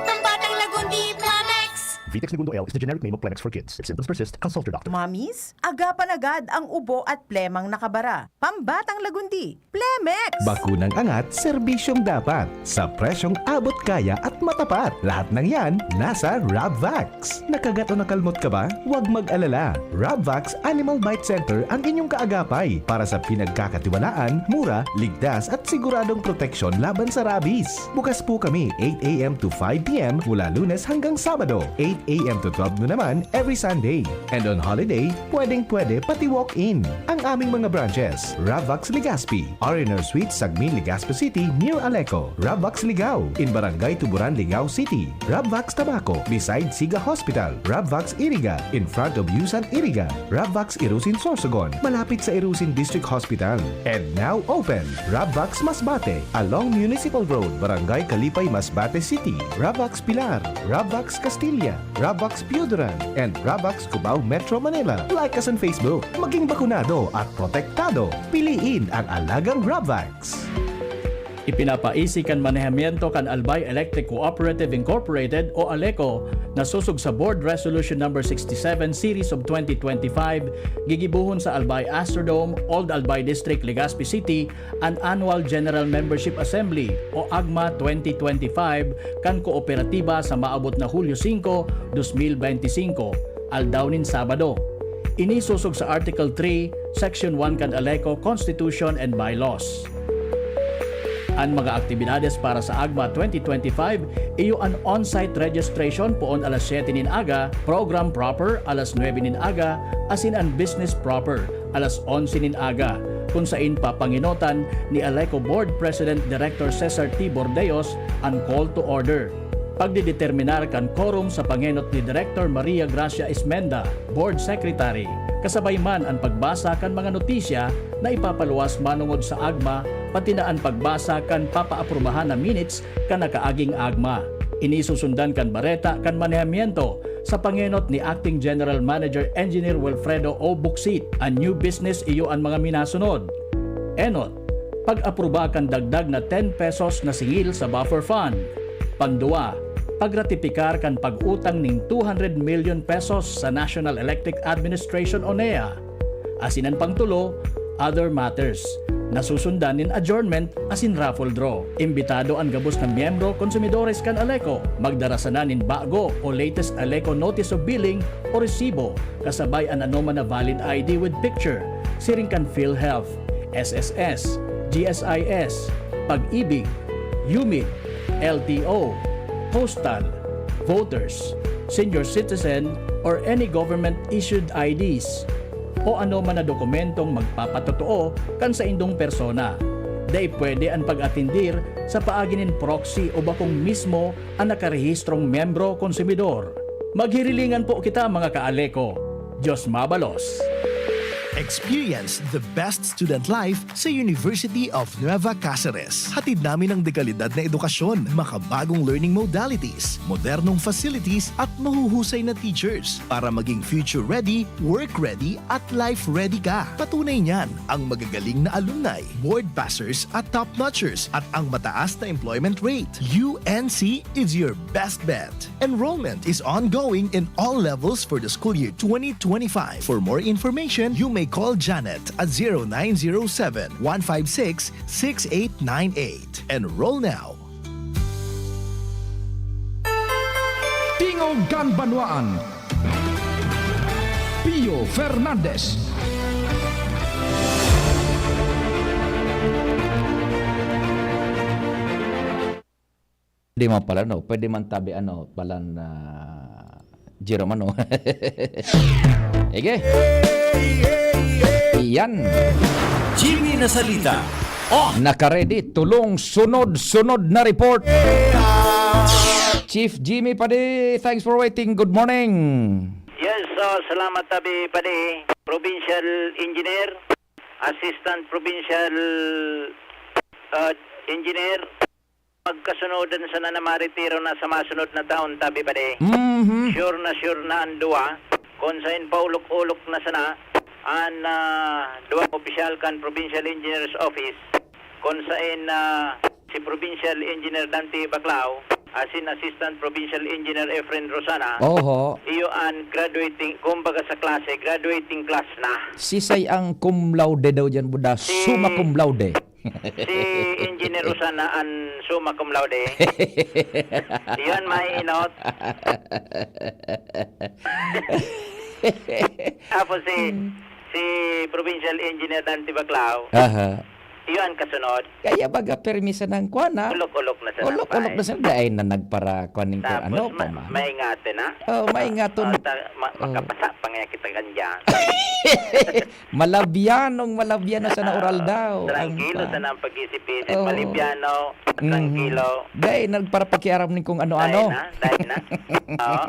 Pambatang Lagundi, Plemex! Vitex Negundo L is the generic name of Plemex for kids. If symptoms persist, consult your doctor. Mommies, agapan agad ang ubo at plemang nakabara. Pambatang Lagundi, Plemex! Bakunang angat, serbisyong dapat. Sa presyong abot kaya at matapat. Lahat ng yan, nasa Rabvax. Nakagat o nakalmot ka ba? Huwag mag-alala. Rabvax Animal Bite Center ang inyong kaagapay para sa pinagkakatiwalaan, mura, ligtas at siguradong proteksyon laban sa rabies. Bukas po kami eight a m to five p m mula Lunes hanggang Sabado, eight a m to twelve noon naman every Sunday. And on holiday, pwedeng-pwede pati walk-in. Ang aming mga branches, Rabvax Legazpi, R and R Suite, Sagmin, Legazpi City, near Aleco. Rabvax Ligao, in Barangay Tuburan, Ligao City. Rabvax Tabaco, beside Siga Hospital. Rabvax Iriga, in front of Yusan Iriga. Rabvax Irusin Sorsogon, malapit sa Irusin District Hospital. And now open, Rabvax Masbate, along Municipal Road, Barangay Kalipay, Masbate City. Rabvax Pilar, Rabvax Castilla, Rabvax Pioduran, and Rabvax Cubao, Metro Manila. Like us on Facebook. Maging bakunado at protektado. Piliin ang alagang Rabvax. Ipinapaisi kan manehamiento kan Albay Electric Cooperative Incorporated o ALECO na sosog sa Board Resolution Number sixty-seven Series of twenty twenty-five, gigibohon sa Albay Astrodome, Old Albay District, Legazpi City, an Annual General Membership Assembly o AGMA twenty twenty-five kan Kooperatiba sa maabot na Hulyo singko, dos mil benti singko, aldaw nin Sabado. Ini sosog sa Article three, Section one kan ALECO Constitution and Bylaws. An mga aktibidades para sa AGMA twenty twenty-five iyo an on-site registration poon alas siyete nin aga, program proper alas nuebe nin aga, asin an business proper alas onse nin aga. kun saen papangenotan ni Aleco Board President Director Cesar T. Bordeos an call to order. Pagdedeterminar kan quorum sa pangenot ni Director Maria Gracia Ismenda, Board Secretary, kasabay man an pagbasa kan mga notisya na ipapaluwas manongod sa AGMA, pati na an pagbasa kan papaaprubahan na minutes kan nakaaging AGMA. Ini susundan kan bareta kan manehamiento sa pangenot ni Acting General Manager Engineer Wilfredo O. Bucsit. An new business iyo an mga minasunod. Enot, pag-apruba kan dagdag na ten pesos na singil sa buffer fund. Pandua, pagratipikar kan pag-utang ning two hundred million pesos sa National Electric Administration o nea. Asin an pangtulo, other matters. Nasusundan nin adjournment asin raffle draw. Imbitado an gabos na miyembro, konsumidores kan Aleco. Magdara sana nin bago o latest Aleco Notice of Billing o resibo, kasabay an anoman na valid I D with picture, siring kan PhilHealth, S S S, G S I S, Pag-ibig, UMID, L T O, Postal, Voters, Senior Citizen, or any government-issued I Ds, o anoman na dokumentong magpapatotoo kan saindong persona. Dai pwede an pag-atindir sa paagi nin proxy o bakong mismo an nakarehistrong miyembro konsumidor. Maghirilingan po kita, mga ka-Aleco. Diyos mabalos. Experience the best student life sa University of Nueva Cáceres. Hatid namin ang dekalidad na edukasyon, makabagong learning modalities, modernong facilities at mahuhusay na teachers para maging future-ready, work-ready at life-ready ka. Patunay niyan ang magagaling na alumni, board passers at top-notchers at ang mataas na employment rate. U N C is your best bet. Enrollment is ongoing in all levels for the school year twenty twenty-five. For more information, you may call Janet at zero nine zero seven, one five six, six eight nine eight. Enroll now. Tingog kan Banwaan. Pio Fernandez. Di man pala, no? Pwede man tabi, ano, palan, ah, Jerome, ano? Ege. Iyan. Jimmy Nasalita. Oh! Nakaredy, tulong, sunod-sunod na report. Chief Jimmy Padi, thanks for waiting. Good morning. Yes, ah, salamat, tabi, Padi. Provincial Engineer, Assistant Provincial, ah, Engineer, magkasunodan sana na maretiro na sa masunod na taon, tabi, Padi. Mhm. Sure na sure na an duwa. Kun saen paulok-olok na sana an, ah, duwang opisyal kan Provincial Engineer's Office, kun saen, ah, si Provincial Engineer Dante Baclao, asin Assistant Provincial Engineer Efren Rosana, Oho. iyo an graduating, kumbaga sa klase, graduating class na. Sisay ang cum laude daw diyan, buda? Si Summa cum laude. Si Engineer Rosana an summa cum laude. Iyon, mainot. Tapos si, Hmm. si Provincial Engineer Dante Baclao, Aha. iyon kasunod. Kaya baga, permi sanang kuwan, ha? Ulok-ulok na sana, Ulok-ulok na sana. Dai na nagpara-, kuwan ning Tapos ano, ma-, pama-, maingaton na. Oh, maingaton. Ah, ta-, ma-, Oh. makapasa pa nga kita kan diyan. Malabyanong malabyan na sana oral daw ang Trangkilo pan. sana ang pag-isip-isip. Oo. Malibyano, Mhm. trangkilo. Dai nagparapakiaram nin kung ano-ano. Dai na, dai na. Oo.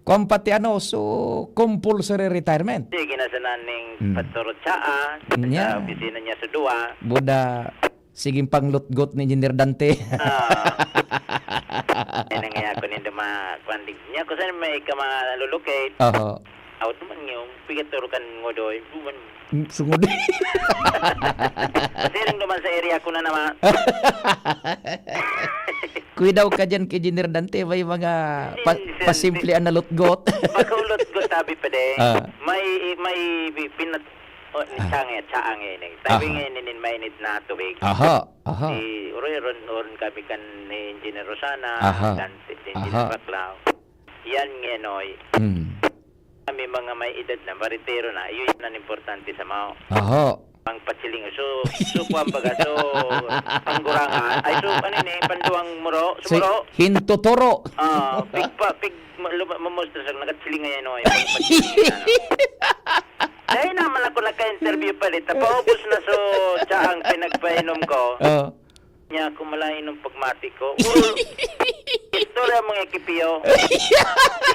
Kung pati ano, so, compulsory retirement. Sige na sana ning Mm. pagturot sa, ah, sa Nya. opisina niya sa duwa. Buda. Sige, panglutgot ni Engineer Dante. Ah. Ay, nangaya ko nindo ma-, kwan, di, niya ko saan may ka malulocate. Oho. Out naman yung pigaturo kan ngodoy. Buwan. Mm, sungod. Kasi rin naman sa area ko na naman. Kuidaw ka dyan kay Engineer Dante, may mga pa-, Hindi, sir, pasimple hindi. Ang nalutgot. Pagkaulutgot, tabi pa din. Ah. May, may bi-, pinat-, Oh, Ah. Sa angay, sa angay, eh. Tabi Aha. Ngayon, inin mainit na tubig. Aha, aha. Si Roy, ron, ron kami kan ni Engineer Rosana, Aha. kan si Engineer Aha. Baclao. Yan, Ngenoy. Mm. Kami mga may edad na, maritero na, yun ang importante sa mao. Aha. Pang patsilingo. So, so, kuwan baga, so, panggurangan. Ay, so, ano yun eh, panduang muro? Si Sumuro? Hintuturo. Ah, pig pa, pig, ma-, luma-, mamustra sa nagatsilinga yan, oh, yung pang patsilingo, ano. Dai naman ako naka-interview pa dito. Paubos na so tsaang pinagpainom ko. Oh. Niya ako malainom pagmati ko. Uro, istorya mo nga kipiyo.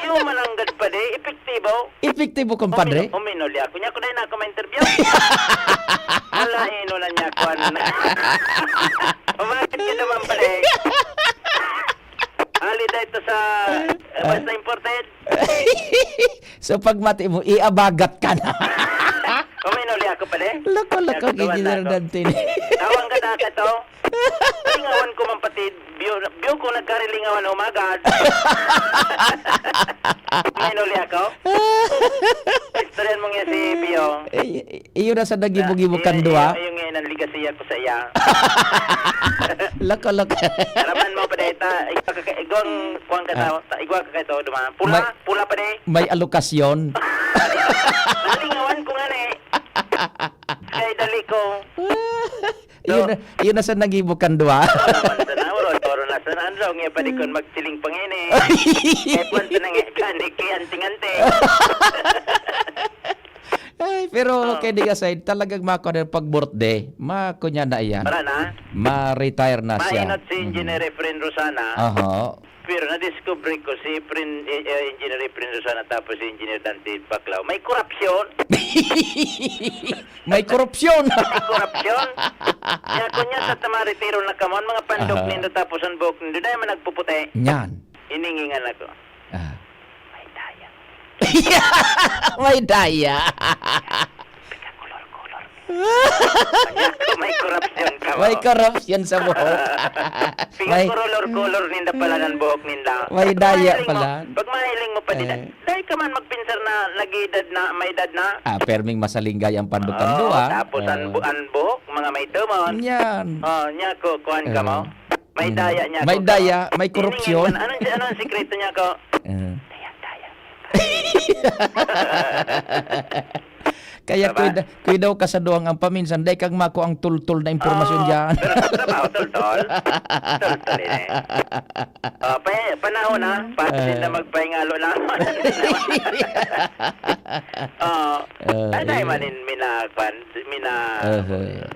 Iyo mananggad pa di, epektibo. Epektibo, kumpadre. Umino-, uminuli ako. Niya ako dai na ako ma-interview. Malainom na niya ako. Bakit ka naman pala eh? Ali dito sa, eh, basta imported. So, pagmati mo, iabagat ka na. Uminuli ako pala eh. Loko, loko, Nagkagawa na ako. Dante. Tawang ka na ka to. Lingawan ko man pati, biyo, biyo ko nagkarilingawan umagad. Uminuli ako. Istoryan mo nga si Biyo. Eh, Iyo na sa nagibo-gibo kan duwa. Iyo, iyo nga, nanligasiya ko sa iya. Loko, loko. Araman mo pa dahil ta, igwa ka, igwang, kuwang ka ta, igwa ka kayo, dumaan. Pula, pula pa dahil. May alokasyon. Nalingawan ko nga na eh. Kaya dali ko. Iyo na, iyo na sa nagibo kan duwa. Araman sa na, oro, oro na sa na, ano, nga pa di kon magsiling pangini. Kaya kuwan sa nang ikan, ikianting-anting. Ay, pero okay, di ka side, talagang mako na pag birthday. Mako niya na iyan. Para na? Ma-retire na siya. Mainot si Engineer Efren Rosana. Aha. Pero na-discover ko si Efren, eh, eh, Engineer Efren Rosana tapos si Engineer Dante Baclao. May korupsyon. May korupsyon. May korupsyon. Kaya kung yan sa tamaritiro na kamon, mga pandok Aha. nindo tapos ang buhok nindo, dahil man nagpuputi. Yan. Hiningingan ako. Ah. May daya. May daya. Pika-color-color. May korupsyon ka, May korupsyon sa buhok. May Pika-color-color ninda pala ng buhok ninda. May daya pala. Pag mahiling mo, pag mahiling mo pa din, Eh. dahil ka man magpinsar na nag-edad na, may edad na. Ah, perming masalinggay ang pandok-pandok, Oo, ah. tapos ang Eh. bu-, ang buhok, mga may tumon. Yan. Oh, niya ko, kuhan ka mo. Eh. May Mm. daya niya May ako, daya, ka. may korupsyon. Hiningan man, anong, anong sikreto niya ko? Eh. Daya, daya. Kaya Diba? kuida-, kuidaw ka sa duwang ang paminsan, dai kang mako ang tultol na impormasyon Oo, dyan. pero sa trabaho, tultol. Tultol, eh. Oh, pa-, panahon na, pati Eh. na magpahingalo na. Oo. Eh, Ay, dai eh. man in mina-, kwan, mina-, Uh-huh.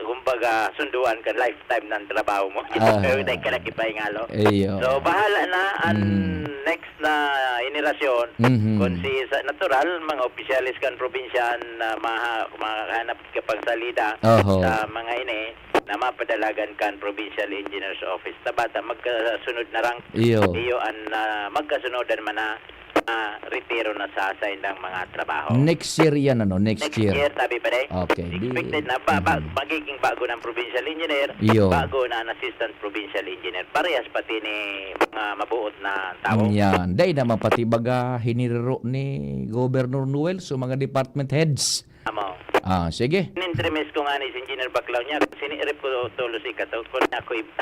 kumbaga, sunduan ka, lifetime ng trabaho mo. Uh-huh. Pero dai ka nakipahingalo. Iyo. So, bahala na, ang Mm. next na henerasyon, Mhm. kung si sa natural, mga opisyalis kan probinsya na maha-, makahanap ka pang salida Oho. sa mga ini, na mapadalagan kan Provincial Engineer's Office. Sa bata, magkasunod na rang Iyo. iyo an, ah, magkasunod naman na, ah, retiro na sa, sa indang mga trabaho. Next year yan, ano? Next Next year. year, sabi pa rin. Okay, di Expected na ba, ba, Mhm. magiging bago ng provincial engineer, Iyo. bago na ang assistant provincial engineer. Parehas pati ni mga mabuot na tao. Yan. Dai naman pati baga hiniriro ni Governor Noel sa mga department heads. Amo. Ah, sige. Nin-, trimis ko nga ni si Engineer Baclaw niya, sinirip ko tulos ikato, kung ako ib-,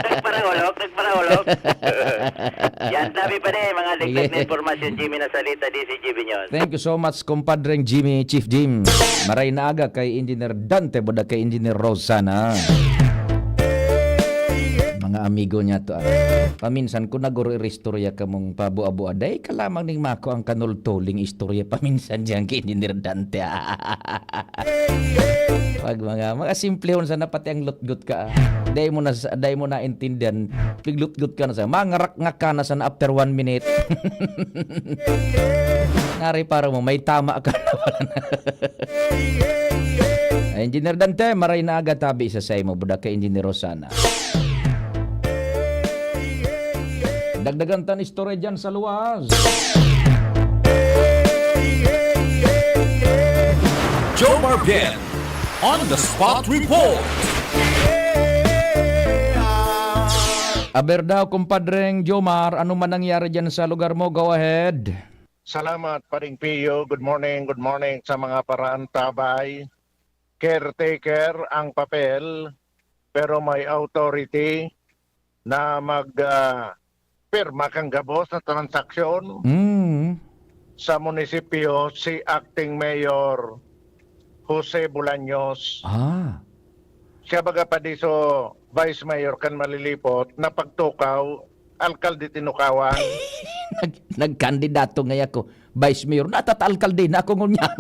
nagparahulog, nagparahulog. Yan, sabi pa ni, mga dagdag Sige. na impormasyon, Jimmy Nasalita, D C G B News. Thank you so much, kumpadreng Jimmy, Chief Jim. Maray na aga kay Engineer Dante, buda kay Engineer Rosana. Mga amigo niya to, ah. Paminsan ko naguro-iristorya ka mong pabua-bua. Dai ka lamang ning mako ang kanultuling istorya paminsan diyan kay Engineer Dante, ah. Pag mga, mga simplehon sana pati ang lutgot ka, ah. Dai mo na sa, dai mo naintindihan. Piglutgot ka na sa, mangarak nga ka na sana after one minute. Nariparo mo, may tama ka na pala na. Engineer Dante, maray na aga tabi sa saimo, buda kay Engineer Rosana. Dagdagan tan istorya dyan sa luwas. Jomar Bien on the spot report. Aber daw, kumpadreng Jomar, ano man nangyari dyan sa lugar mo? Go ahead. Salamat, Paring Pio. Good morning, good morning sa mga paraantabay. Caretaker ang papel, pero may authority na mag, ah, pirma kan gabos na transaksyon Mm. sa munisipyo, si Acting Mayor Jose Bolaños. Ah. Siya baga pa di so Vice Mayor kan Malilipot na pagtukaw, alkalde tinukawan. Nag-, nagkandidato ngaya ako, Vice Mayor. Natata-alkalde na ako ngunyan.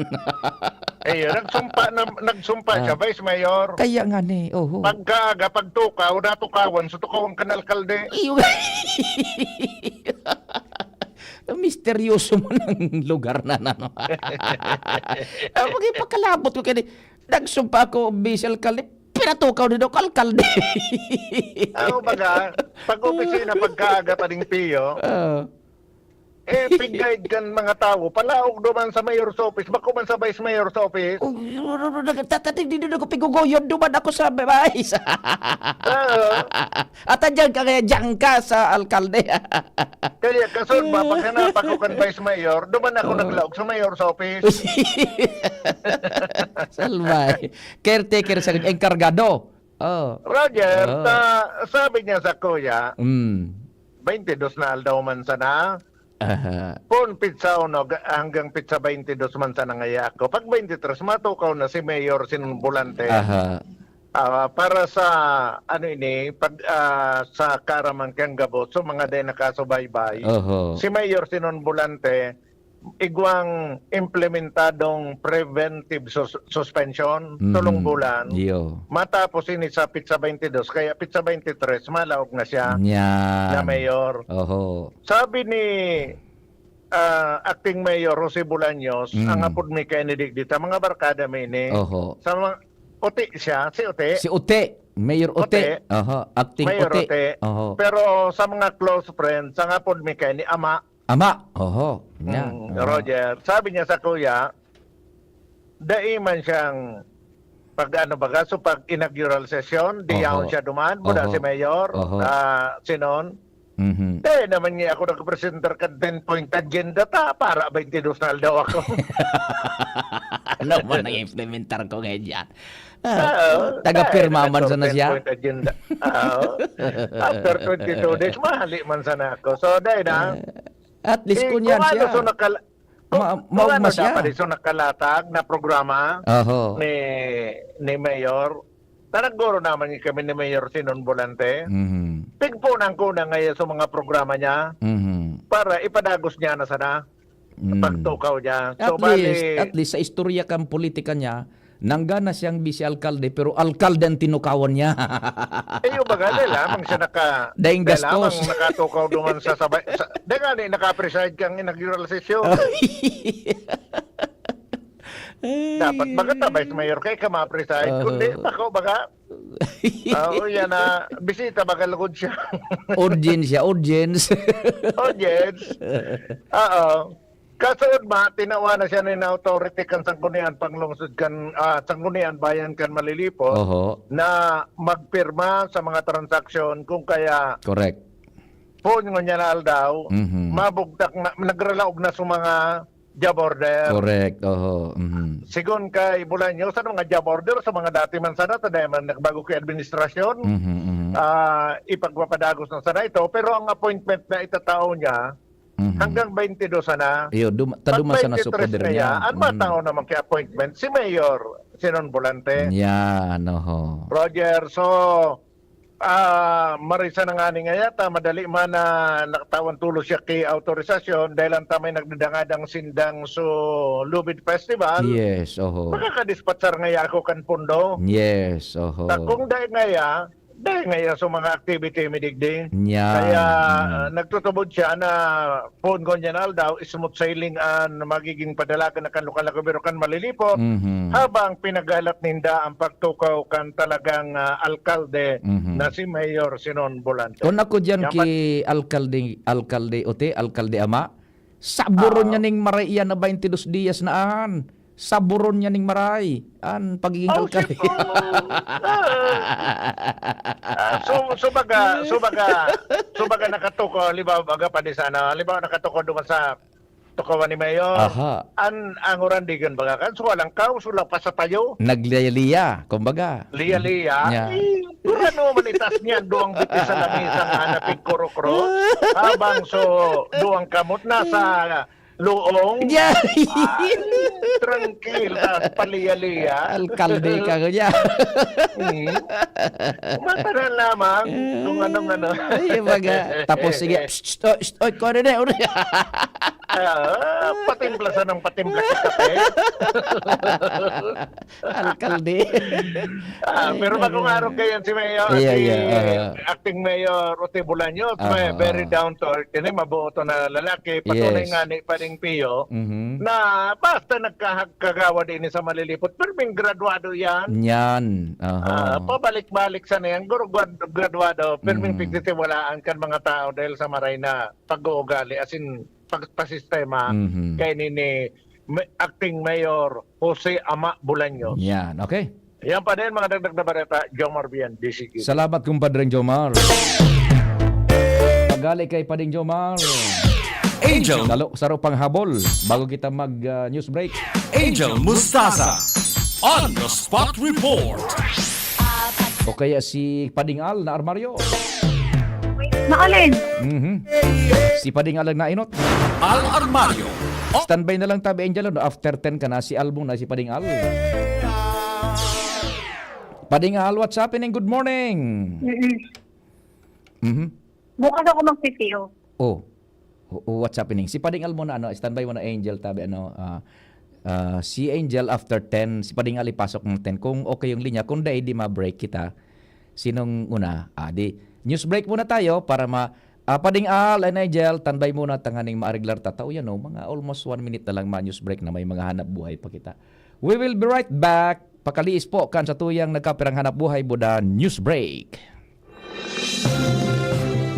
Eh, nagsumpa na, nagsumpa siya, Ah. Vice Mayor. Kaya nga ni, oho. Pagkaaga, pagtukaw, natukawan, so tukawan kan alkalde. Iyo. Misteryoso man ang lugar na, ano. Ang mga ipakalabot ko kaya ni, nagsumpa ako, Vice Alkalde, pinatukaw ni Doc Alkalde. Ano baga, pag opisina, pagkaaga, taning Pio, Ah. eh, pig-guide kan mga tawo, palaog duman sa mayor's office, bako man sa vice mayor's office. Oh, nagtatatig din ako, piguguyod duman ako sa vice. Oo. At andyan ka, kaya diyan ka sa alkalde. Kaya kasunod ba, pag hanap ako kan vice mayor, duman ako Oo. naglaog sa mayor's office. Salbay. Caretaker sa enkargado. Oh. Roger, Oo. ta-, sabi niya sa kuya, Mm. twenty-dos na aldaw man sana. Aha. Pon pitsa uno ga-, hanggang pitsa twenty-dos man sana ngaya ako. Pag twenty-tres, matukaw na si Mayor Sinon Volante. Aha. Ah, para sa, ano ini, pag, ah, sa kaaraman kang gabos, so mga dai nakasubaybay. Oho. Si Mayor Sinon Volante, igwang implementadong preventive sus-, suspension, Mm. tulong bulan. Iyo. Matapos ini sa pitsa twenty-dos, kaya pitsa twenty-tres, malaog na siya Yan. na mayor. Oho. Sabi ni, ah, Acting Mayor Jose Bolaños, Mm. ang apod mi kay ni digdi ta, mga barkada mi ini. Oho. Sa mga, Uti siya, si Uti. Si Uti, Mayor Uti. Uti. Oho, Acting Mayor Uti. Uti. Oho. Pero sa mga close friends, ang apod mi kay ni Ama. Ama, oho. Yan, Mm, oho. Roger, sabi niya sa kuya, dai man siyang pag ano baga, so pag inaugural session, di Oho. yaon siya duman, muna Oho. si Mayor, Oho. ah, Sinon. Mhm. Dai naman niya ako nagpresenter kan ten-point agenda ta, para twenty-dos na aldaw ako. Ano man ang implementar ko ngayon dyan? Ah, Oo, taga-pirma dai man naman sana ten siya? point agenda. Oo. After twenty-two days, mahali man sana ako. So, dai na. Eh, at least Eh, kunyan kung ano, siya. so nakal-, kung, Ma-, kung maugma ano siya. dapat, so nakalatag na programa Oho. ni, ni Mayor, na naggoro naman kami ni Mayor Sinon Volante. Mhm. Pigpunan ko na ngayon sa mga programa niya Mhm. para ipadagos niya na sana Mm. pagtukaw niya. So, At bali least, at least sa istorya kang politika niya, nanggana siyang vice alkalde, pero alkalde ang tinukawan niya. Eh, yung baga, dahil lamang siya naka-, Daing dahil lamang gastos. nakatukaw duman sa sabay, sa, dahil nga, di naka-preside kang inaugural session. Ay. Dapat baga ta, Vice Mayor, kay ka ma-preside. Oo. Kundi, bako baga, oo, yan na, bisita baga lugod siya. Audience siya, audience. Audience. Oo. Kasunod ba, tinawa na siya nin authority kan Sanggunian Panglungsod kan, ah, Sanggunian Bayan kan Malilipot Oho. na magpirma sa mga transaksyon kung kaya Correct. Poon ngunyan na aldaw, Mhm. mabugtak na, nagralaog na sa mga job order. Correct, oho, mhm. Sigon kay Bolaños, sa mga job order, sa mga dati man sana, ta dai man nagbago kay administrasyon, Mhm, mhm. ah, ipagpapadagos na sana ito. Pero ang appointment na itatao niya, Mhm. hanggang twenty-dos sana. Iyo, duma-, ta Pag duman sana sa twenty-three poder na niya, yan, an Mm. matao naman kay appointment, si Mayor Sinon Volante. Yan, oho. Roger, so, Ah, marisa na ngani ngaya ta, madali man na nakatawan tulos siya ki autorisasyon dahil ang tamay nagdadangadang sindang so Lubid Festival. Yes, oho. Makakadispatsar ngaya ako kan pondo. Yes, oho. Ta kung dai ngaya, dai ngaya so mga activity mi digdi. Yan. Kaya, Mm. ah, nagtutubod siya na poon ngunyan aldaw, smooth sailing an magiging padalagan na kan lokal na gobyerno kan Malilipot, Mhm. habang pinaghalat ninda ang pagtukaw kan talagang, ah, alkalde Mhm. na si Mayor Sinon Volante. Kung ako diyan Yan ki pa- Alkalde, Alkalde Ote, Alkalde Ama, saburon Ah. niya ning maray iyan na twenty-dos diyas na an. Saburon niya ning maray an pagiging Oh, alkalde. Siyempre. Ah. Ah, so, so baga, so baga, so baga nakatukaw, halimbawa, baga pa di sana, halimbawa, nakatukaw doon sa tukawan ni Mayor. Aha. An, ang urandigan baga kan, so walang kaos, walang pasatayo. Nagliya-liya, kumbaga. Liya-liya. Nya. Eh, kurano man itas niya, duwang bitis sa lamisa nga napigkurukro. Habang so, duwang kamot na sa Luong. Yeah. Ay, trangkil, tas paliya-liya. Alkalde ka, kuya. Hmm. Matanan lamang kung anong ano. Ay, baga. Tapos, sige, psst, psst, oh, psst, oy, kuha na na, uri. Ah, patimpla sa nang patimpla sa kape. Alkalde. Ah, pero bagong araw kayo si Mayor, Iya, si iya, aha. Acting Mayor Ote Bolaños, Aha, may very aha. down to earth, ini mabuto na lalaki, patunay Yes. nga ni Pading Pio, Mhm. na basta nagkahag-, kagawad ini sa malilipot, pirming graduado yan. Yan, aha. Ah, pabalik-balik sa niyan, guru-, grad-, graduado, pirming Mhm. pigtitiwalaan kan mga tao dahil sa maray na pag-uugali, as in, pagpasistema Mhm. kay ni, ni Ma-, Acting Mayor Jose Ama Bolaños. Yan, okay. Yan pa din, mga dagdag na bareta, Jomar Bian, D C G. Salamat, kumpadreng Jomar. Pagali kay Pading Jomar. Angel. Salo, saro pang habol bago kita mag, ah, news break. Angel Mustaza. On the spot report. O kaya si Pading Al na armaryo. Maalin? Mhm. Si Pading Al ang nainot. Al Armario. Standby na lang tabi, Angel, no? After ten ka na, si Al muna, si Pading Al. Pading Al, what's happening? Good morning. Mm-mm. Mhm. Bukas ako mag-P T O. Oh. O, o, what's happening? Si Pading Al muna, ano, standby muna, Angel, tabi, ano, ah, ah, si Angel after ten, si Pading Al ipasok ng ten. Kung okay yung linya, kung dai, di ma-break kita. Sinong una? Ah, di, news break muna tayo para ma-, ah, Pading Al and Angel, standby muna, tanganing ma-arreglar ta. Tao yan, oh, mga almost one minute na lang ma-news break na may mga hanap buhay pa kita. We will be right back. Pakaliis po kan sa tuyang nagkapirang hanap buhay, buda news break.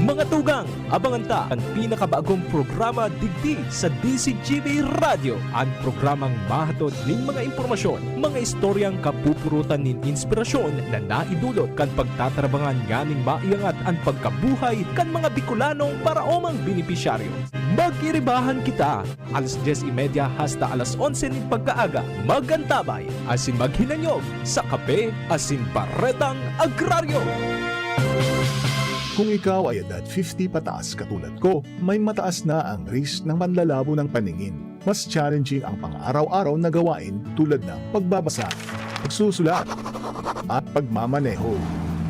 Mga tugang, abangan ta an pinakabagong programa digdi sa D C G B Radyo, an programang mahatod nin mga impormasyon, mga istoryang kapupurutan nin inspirasyon na naidulot kan pagtatarabangan nganing maiangat an pagkabuhay kan mga Bicolanong paraomang benepisyaryo. Mag-iribahan kita! Alas dyes y media hasta alas onse nin pagkaaga, mag-antabay asin maghinanyog sa Kape asin Baretang Agraryo. Kung ikaw ay edad fifty pataas katulad ko, may mataas na ang risk ng panlalabo ng paningin. Mas challenging ang pang-araw-araw na gawain tulad ng pagbabasa, pagsusulat, at pagmamaneho.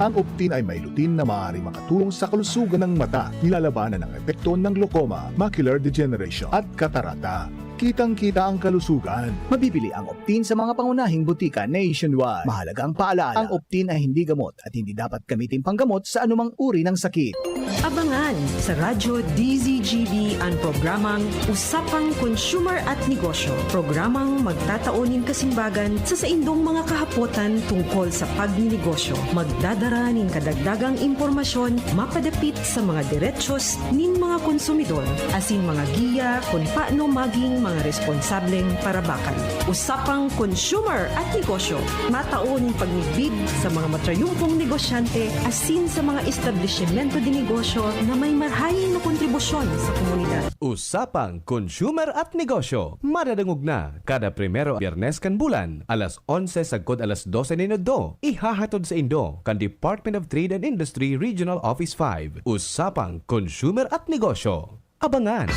Ang Optin ay may lutein na maaaring makatulong sa kalusugan ng mata, nilalabanan ang epekto ng glaucoma, macular degeneration, at katarata. Kitang-kita ang kalusugan. Mabibili ang Optin sa mga pangunahing butika nationwide. Mahalagang paalaala, ang Optin ay hindi gamot at hindi dapat gamitin panggamot sa anumang uri ng sakit. Abangan sa Radyo D Z G B an programang Usapang Consumer at Negosyo, programang magtatao nin kasimbagan sa saindong mga kahapotan tungkol sa pagninegosyo. Magdadara nin kadagdagang impormasyon mapadapit sa mga derechos nin mga konsumidor, asin mga giya kun paano maging mga responsableng parabakan. Usapang Consumer at Negosyo, matao nin pagmidbid sa mga matrayumpong negosyante asin sa mga establisimento de negosyo na may marahay na kontribusyon sa komunidad. Usapang Consumer at Negosyo, madadangog na kada primero Biyernes kan bulan, alas onse sagkod alas dose nin udto. Ihahatod saindo kan Department of Trade and Industry Regional Office five. Usapang Consumer at Negosyo. Abangan!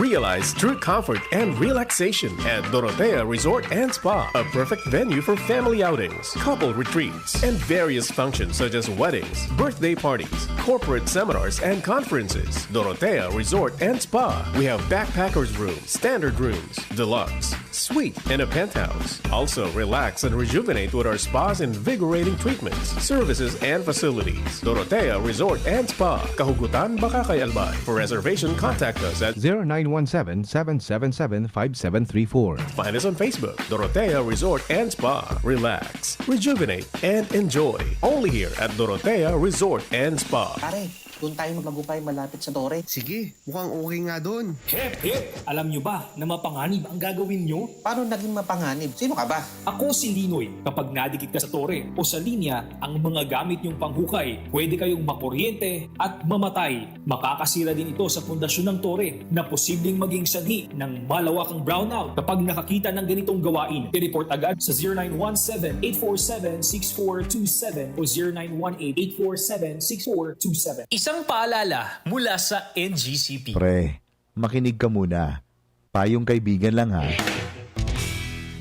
Realize true comfort and relaxation at Dorotea Resort and Spa, a perfect venue for family outings, couple retreats, and various functions such as weddings, birthday parties, corporate seminars, and conferences. Dorotea Resort and Spa. We have backpackers room, standard rooms, deluxe, suite, and a penthouse. Also, relax and rejuvenate with our spa's invigorating treatments, services, and facilities. Dorotea Resort and Spa, Kahugutan, Bacacay, Albay. For reservation, contact us at zero nine one seven, seven seven seven, five seven three four. Find us on Facebook, Dorotea Resort and Spa. Relax, rejuvenate, and enjoy. Only here at Dorotea Resort and Spa. Pare, doon tayo magmagupay malapit sa tore. Sige, mukhang okay nga doon. Hep, hep! Alam nyo ba na mapanganib ang gagawin nyo? Paano naging mapanganib? Sino ka ba? Ako si Linoy. Kapag nadikit ka sa tore o sa linya, ang mga gamit nyong panghukay, pwede kayong makuryente at mamatay. Makakasira din ito sa pundasyon ng tore na posibleng maging sanhi ng malawakang brownout. Kapag nakakita ng ganitong gawain, i-report agad sa zero nine one seven, eight four seven, six four two seven o zero nine one eight, eight four seven, six four two seven. Isang paalala mula sa N G C P. Pre, makinig ka muna. Payong kaibigan lang, ha.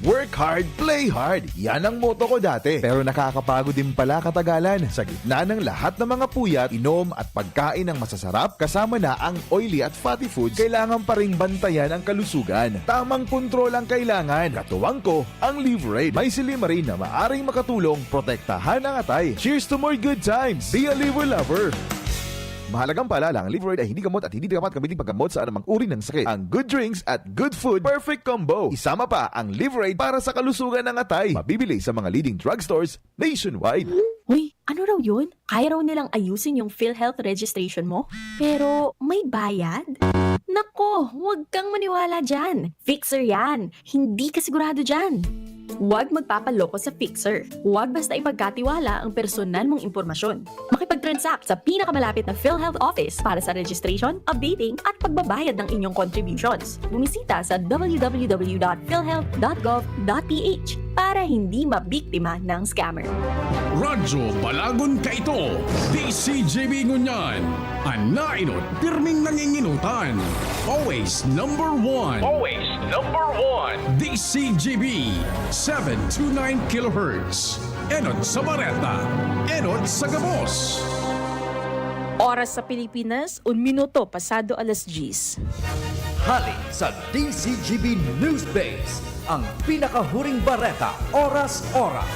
Work hard, play hard. Yan ang motto ko dati. Pero nakakapagod din pala katagalan. Sa gitna ng lahat ng mga puyat, inom at pagkain ng masasarap, kasama na ang oily at fatty foods, kailangan pa ring bantayan ang kalusugan. Tamang kontrol ang kailangan. Katuwang ko, ang Liverade. May silymarin na maaring makatulong protektahan ang atay. Cheers to more good times! Be a Liver Lover! Mahalagang paalala, ang Liverade ay hindi gamot at hindi dapat gamitin paggamot sa anumang uri ng sakit. Ang good drinks at good food, perfect combo. Isama pa ang Liverade para sa kalusugan ng atay. Mabibili sa mga leading drugstores nationwide. Uy, ano raw yun? Kaya raw nilang ayusin yung PhilHealth registration mo? Pero may bayad? Nako, huwag kang maniwala dyan. Fixer yan. Hindi ka sigurado dyan. Huwag magpapaloko sa Fixer. Huwag basta ipagkatiwala ang personal mong impormasyon. Makipag-transact sa pinakamalapit na PhilHealth office para sa registration, updating, at pagbabayad ng inyong contributions. Bumisita sa w w w dot philhealth dot gov dot p h para hindi mabiktima ng scammer. Radyo Balagon Kaito, D C G B Ngunyan, an naenot pirming nanginginutan. Always number one. Always number one. D C G B, seven two nine kilohertz. Enot sa bareta, enot sa gabos. Oras sa Pilipinas, un minuto pasado alas diyes. Hali sa D C G B News Base, ang pinakahuring bareta, oras-oras.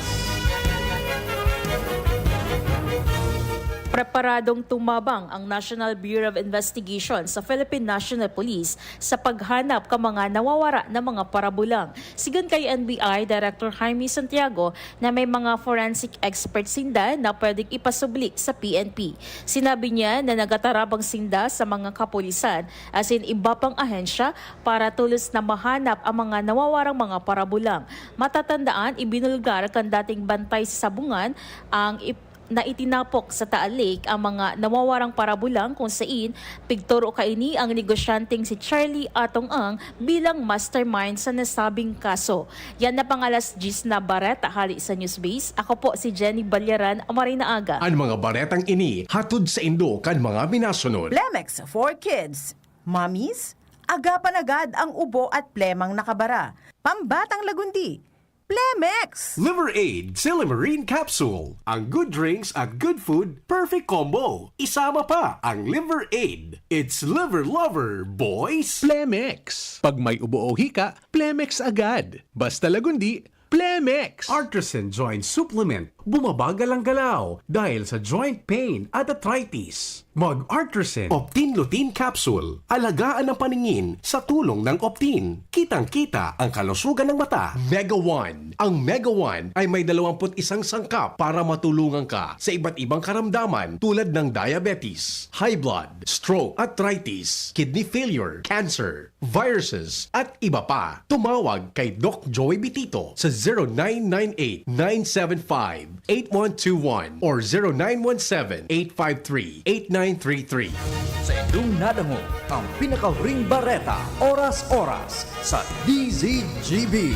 Preparadong tumabang ang National Bureau of Investigation sa Philippine National Police sa paghanap ka mga nawawara na mga parabulang. Sigon kay N B I Director Jaime Santiago na may mga forensic experts sinda na pwedeng ipasubli sa P N P. Sinabi niya na nagatarabang sinda sa mga kapulisan, as in iba pang ahensya, para tolos na mahanap ang mga nawawarang mga parabulang. Matatandaan, ibinulgar kan dating Bantay sa Sabungan ang ip- na itinapok sa Taal Lake ang mga nawawarang parabulang, kung sain pigturo kaini ang negosyanteng si Charlie Atong Ang bilang mastermind sa nasabing kaso. Yan na pang alas diyes na bareta hali sa Newsbase. Ako po si Jenny Balyaran, maray na aga. An mga baretang ini hatod saindo kan mga minasunod. Plemex for Kids. Mommies, agapan agad ang ubo at plemang nakabara. Pambatang lagundi, Plemex! Liver Aid, Silymarin Capsule. Ang good drinks at good food, perfect combo. Isama pa ang Liver Aid. It's Liver Lover, boys! Plemex. Pag may ubo o hika, Plemex agad. Basta lagundi, Plemex. Artisan Joint Supplement. Bumabagal ang galaw dahil sa joint pain at arthritis. Mag-Artisan Optin Lutein Capsule. Alagaan ang paningin sa tulong ng Optin. Kitang-kita ang kalusugan ng mata. Mega One. Ang Mega One ay may dalawampu't isang sangkap para matulungan ka sa iba't ibang karamdaman, tulad ng diabetes, high blood, stroke, arthritis, kidney failure, cancer, viruses, at iba pa. Tumawag kay Doc Joey Bitito sa zero nine nine eight, nine seven five, eight one two one or zero nine one seven, eight five three, eight nine three three. Sa inyong nadangog ang pinakahuring bareta, oras-oras sa D Z G B.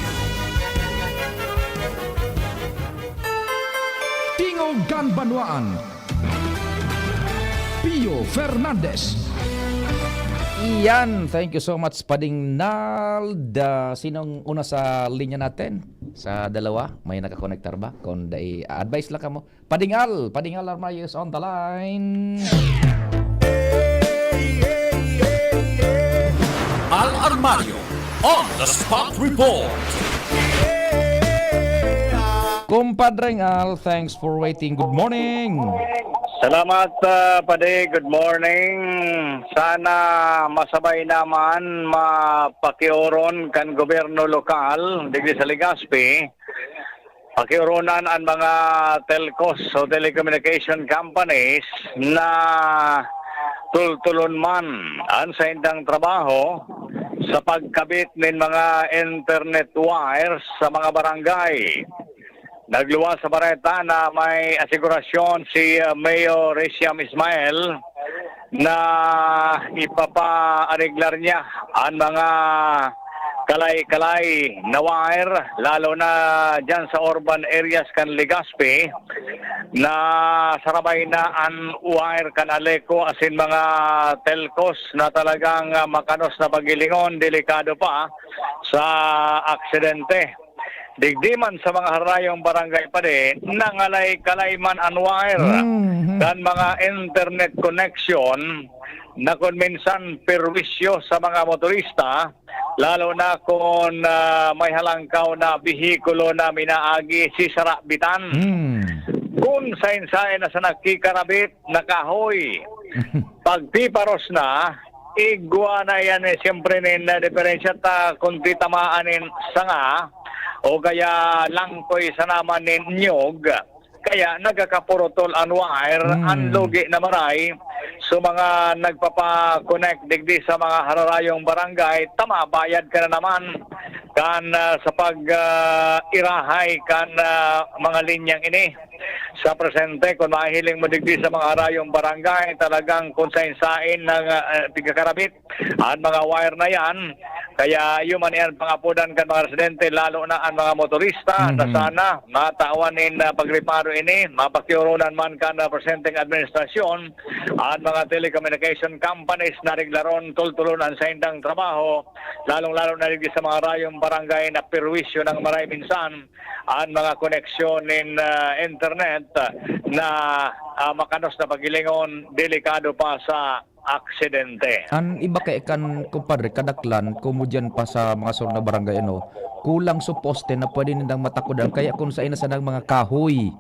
Tingog kan Banwaan, Pio Fernandez. Iyan, thank you so much, Pading Nald. Ah, sinong una sa linya natin? Sa dalawa, may nakakonektar ba? Kung dai, advice lang kamo. Pading Al, Pading Al Armayo is on the line. Al Armario on the spot report. Kumpadreng Al, thanks for waiting. Good morning. Salamat, ah, Padi. Good morning. Sana masabay naman mapakioron kan gobyerno lokal digdi sa Legazpi, pakioronan an mga telcos o telecommunication companies na tultulon man an saindang trabaho sa pagkabit nin mga internet wires sa mga barangay. Nagluwas sa bareta na may asigurasyon si, uh, Mayor Riciam Ismael na ipapaareglar niya ang mga kalay-kalay na wire, lalo na dyan sa urban areas kan Legazpi. Nasarabay na an wire kan Aleco asin mga telcos na talagang, ah, makanos na paghilingon, delikado pa sa aksidente. Digdi man sa mga harayong barangay pa di, nangalay-kalay man an wire Mhm. kan mga internet connection na kun minsan perwisyo sa mga motorista, lalo na kun, ah, may halangkaw na behikulo na minaagi si sarabitan. Hmm. Kun sain-sain na sa nakikarabit na kahoy, pagpiparos na, igwa na yan, eh, siyempre nin, ah, diferensya ta kun titamaan nin sanga o kaya langkoy sa naman nin nyog. Kaya nagkakapurutol an wire, Hmm. an lugi na maray. So, mga nagpapa-connect digdi sa mga hararayong barangay, tama, bayad ka na naman kan, ah, sa pag, ah, irahay kan, ah, mga linyang ini. Sa presente, kung mahiling mo digdi sa mga harayong barangay, talagang kung sain-sain na, ah, tigkakarabit an mga wire na yan. Kaya iyo man yan pangapodan kan mga residente, lalo na an mga motorista, na Mhm. sana matawan nin, ah, pagreparo ini, mapakioronan man kan, ah, presenteng administrasyon, an mga telecommunication companies na reglaron, tultulon an saindang trabaho, lalong-lalo na digdi sa mga harayong barangay na perwisyo nang maray minsan an mga koneksyon nin, ah, internet na, ah, makanos na paghilingon, delikado pa sa aksidente. An iba kay kan, kumpadre, kadaklan, komo diyan pa sa mga sulod na barangay, ano, kulang sa poste na pwede nindang matakodan, kaya kun sain na sanang mga kahoy.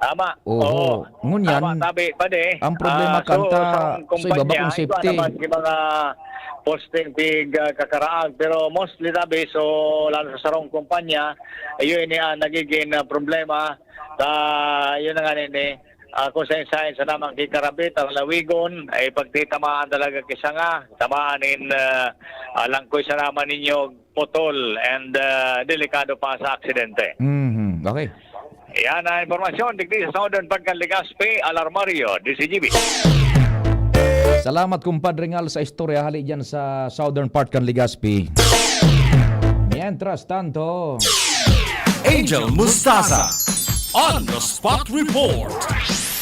Tama. Oho. Oo. Ngunyan, Tama, tabi, padi. ang problema Ah, so, kanta, sa sa iba ba kumpanya, kung iba safety? naman yung mga posting pig, ah, kakaraag. Pero mostly, tabi, so, lalo sa sarong kumpanya, yun yan, nagiging, ah, problema. Ta, yun na nga, nini. Ah, kung sain-sain sa namang kikarabit, ang lawigon, ay pagtitamaan talaga kisa nga, tamaan in, ah, ah, langkoy sa naman ninyo, putol, and, ah, delikado pa sa aksidente. Mhm. Okay. Yan ang impormasyon digdi sa Southern Part kan Legazpi, Alarmario, D C G B. Salamat, kumpadre Ngal, sa istorya hali dyan sa Southern Part kan Legazpi. Mientras tanto, Angel Mustaza on the spot report.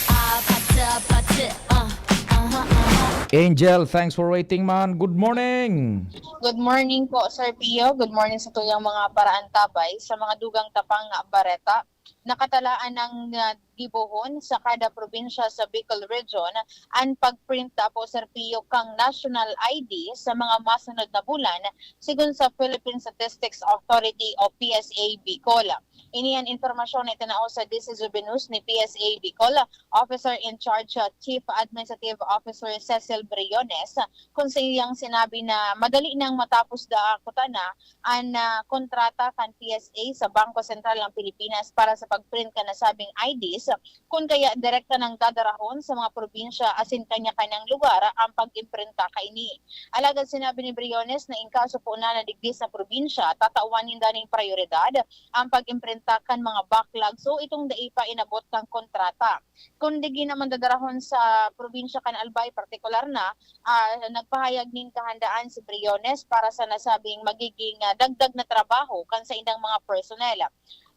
Ah, patsa, patsa, uh, uh-huh, uh-huh. Angel, thanks for waiting, man. Good morning. Good morning po, Sir Pio. Good morning sa tuyang mga paraantabay, sa mga dugang tapang na bareta. Nakatalaan ng, ah, gibohon sa kada probinsya sa Bicol Region an pagprint po, Sir Pio, kang National I D sa mga masunod na bulan, sigon sa Philippine Statistics Authority o P S A Bicol. Ini an impormasyon na itinao sa D C G B News ni P S A Bicol Officer in Charge, ah, Chief Administrative Officer Cecil Briones, kung sa iyang sinabi na madali nang matapos dakutan na an, ah, kontrata kan P S A sa Bangko Sentral ng Pilipinas para sa pagprint kan nasabing I Ds, kun kaya direkta nang dadarahon sa mga probinsya asin kanya-kanyang lugar ang pag-imprinta kaini. Alagad sinabi ni Briones na in kaso po na nadigdi sa probinsya, tatawan ninda ning prayoridad ang pag-imprinta kan mga backlog, so itong dai pa inabot kan kontrata. Kun digdi naman dadarahon sa probinsya kan Albay, partikular na, ah, nagpahayag nin kahandaan si Briones para sa nasabing magiging, ah, dagdag na trabaho kan saindang mga personnel.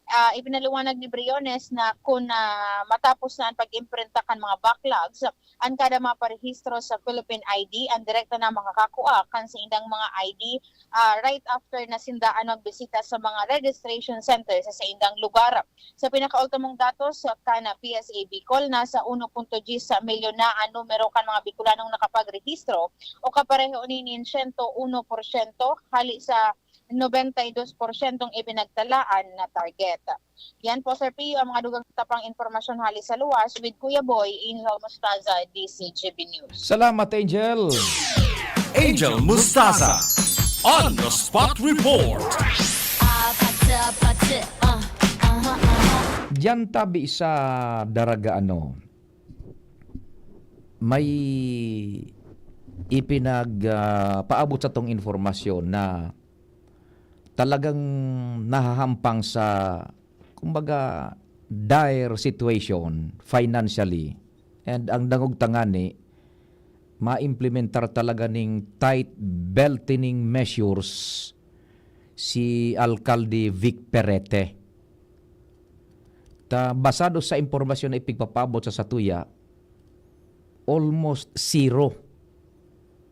Ah, ipinaliwanag ni Briones na kun, ah, matapos na an pag-imprinta kan mga backlogs, an kada maparehistro sa Philippine I D, an direkta na makakakua kan saindang mga I D, ah, right after na sinda an magbisita sa mga registration center sa saindang lugar. Sa pinakaultimong datos kan P S A Bicol, nasa uno punto diyes milyon na an numero kan mga Bicolanong nakapagrehistro o kapareho ni nin siyento uno porsyento hali sa nobenta y dos porsyentong ipinagtalaan na target. Yan po, Sir Pio, ang mga dugang tapang impormasyon hali sa luwas with Kuya Boy, Angel Mostaza, D C G B News. Salamat, Angel. Angel Mustaza on the spot report. Ah, patsa, patsa, uh, uh-huh, uh-huh. Diyan tabi sa Daraga, ano, may ipinag, ah, paabot sa tong informasyon na talagang nahahampang sa, kumbaga, dire situation financially. And ang dangog tangani, maimplementar talaga ning tight belting measures si Alkalde Vic Perete. Ta basado sa impormasyon na ipigpapabot sa satuya, almost zero,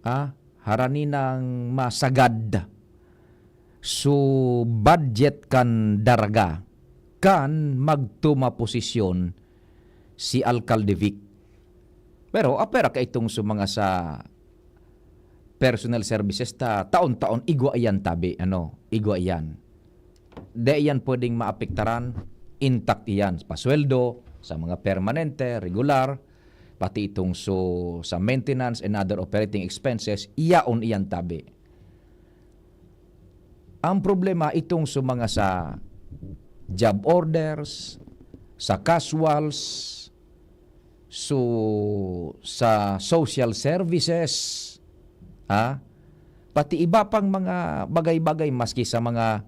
ah, harani nang masagad so budget kan Daraga kan magtuma posisyon si Alcalde Vic. Pero apwera ka itong sa mga sa personal services ta taon-taon igwa iyan tabi, ano, igwa iyan. Di iyan pwedeng maapektaran, intact iyan. Pasweldo sa mga permanente, regular, pati itong so, sa maintenance and other operating expenses, iyaon iyan tabi. Ang problema itong so mga sa job orders, sa casuals, so sa social services, ha? Pati iba pang mga bagay-bagay maski sa mga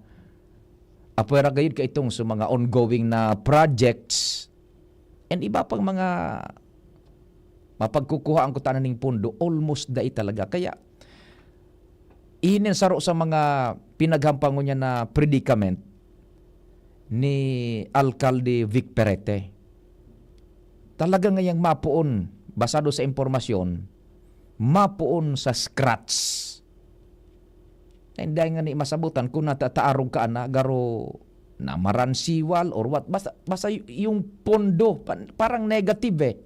apwera gayud ka itong sa mga ongoing na projects and iba pang mga mapagkukuhaan ko tanan ning pondo, almost dai talaga. Kaya, ini ang saro sa mga pinaghampangon niya na predicament ni Alcalde Vic Perete. Talaga ngayang mapoon, basado sa impormasyon, mapoon sa scratch. Hindi nga ni masabutan kung natataarog ka na garo na maransiwal or what. Basta, basta y- yung pondo, pa- parang negative eh.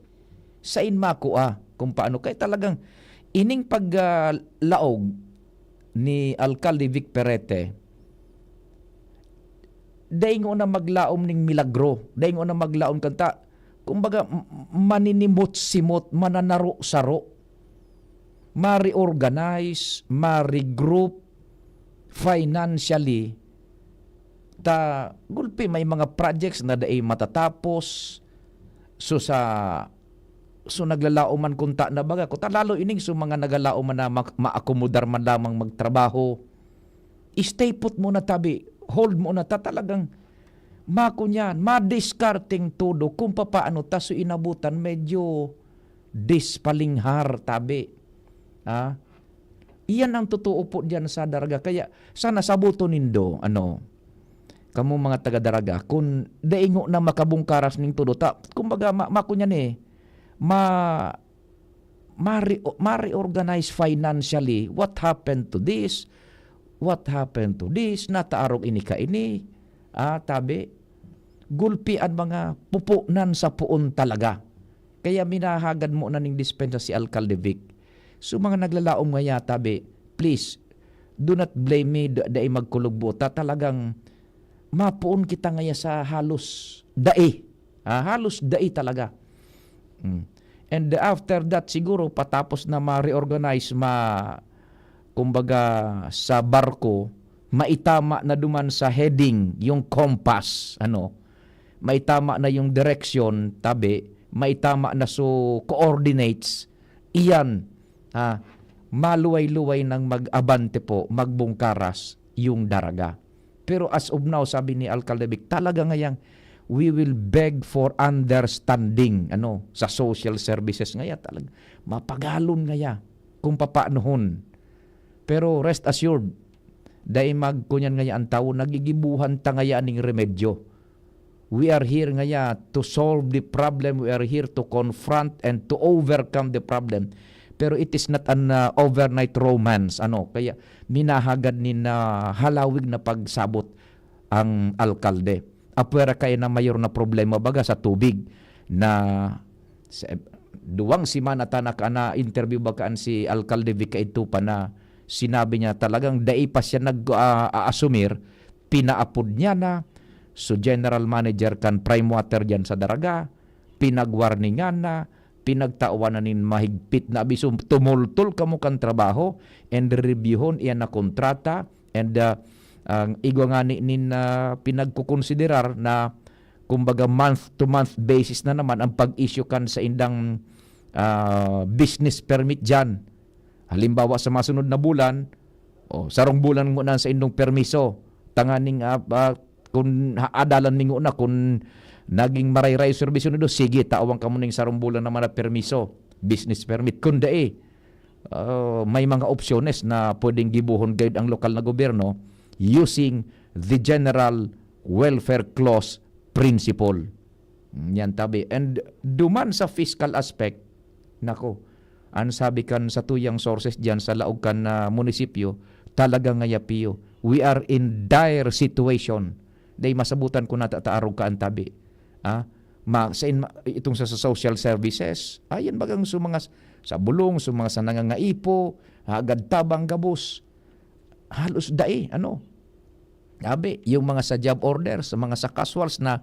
Sain makua kung paano. Kaya talagang ining pag, ah, laog ni Alcalde Vic Perete, dai ngona maglaom ning milagro. Dai ngona maglaom kanta. Kumbaga, m- maninimot-simot, mananaro-saro, ma-reorganize, ma-regroup financially. Ta, gulpi, may mga projects na dai matatapos. So, sa, so, naglalaom man kunta na baga. Kuta, lalo ining so mga nagalaom man na mak- maakomodar man lamang magtrabaho. Stay put muna tabi. Hold muna ta talagang makunyan, madiskarteng todo kung papaano ta so inabutan medyo dispalinghar tabi. Ah, iyan ang totoo po diyan sa Daraga. Kaya sana sabuton nindo, ano, kamo mga taga Daraga, kung daingo na makabungkaras ning todo ta, kumbaga, ma- makunyan eh, ma- ma-re- ma-reorganize financially. What happened to this? What happened to this? Nataarog ini kaini. Ah, tabi. Gulpi an mga pupunan sa poon talaga. Kaya minahagad mo na ning dispensa si Alcalde Vic. So, mga naglalaom ngaya, tabi, please, do not blame me, da- dai magkulog buot. Ta- Talagang mapoon kita ngaya sa halos dai. Ah, halos dai talaga. Mm. And after that, siguro, patapos na ma-reorganize, ma-, kumbaga, sa barko, maitama na duman sa heading, yung compass, ano, maitama na yung direction, tabi, maitama na so coordinates, iyan, ah, maluway-luway nang mag-abante po, magbungkaras yung Daraga. Pero as of now, sabi ni Alcalde Vic, talaga ngayang we will beg for understanding, ano, sa social services ngaya talaga. Mapagalon ngaya kung papaanohon. Pero rest assured, dai magkunyan ngaya ang tawo, nagigibuhan ta ngaya ning remedyo. We are here ngaya to solve the problem. We are here to confront and to overcome the problem. Pero it is not an, uh, overnight romance. Ano, kaya minahagad nin, uh, halawig na pagsabot ang alkalde. Apwera kaya na mayor na problema baga sa tubig na sa, duwang semana ta naka-, na-interview baga an si Alkalde Vic kaidto pa na sinabi niya talagang dai pa siya nag, ah, aasumir, pinaapod niya na. So, general manager kan Prime Water diyan sa Daraga, pinagwarningan na, pinagtawan na nin mahigpit na abiso, "Tumultol kamo kan trabaho and reviewhon iyan na kontrata." And, ah, ang igwa ngani nin, ah, pinagkokonsiderar na, kumbaga, month to month basis na naman ang pag-issue kan sa indang, ah, business permit diyan. Halimbawa, sa masunod na bulan, o sarong bulan ngona sa indong permiso, tanganing, ah, ah, kun ha-, adalan mi ngona kun naging marayray serbisyo nindo, sige, tawan kamo ning sarong bulan naman na permiso, business permit. Kun dai, ah, may mga opsyones na pwedeng gibohon gayud ang lokal na gobyerno using the general welfare clause principle. Mm, yan tabi. And duman sa fiscal aspect, nako, an sabi kan satuyang sources diyan sa laog kan, ah, munisipyo, talaga nga yapio. We are in dire situation. Dai masabutan ko na ta, ta arog ka an tabi. Ah, ma, sa in, itong sa, sa social services, ayan bagang sa mga s, sa bulong, sa mga sa nangangaipo, hagad tabang gabos. Halos dai, ano. Abi, yung mga sa job orders, sa mga sa casuals na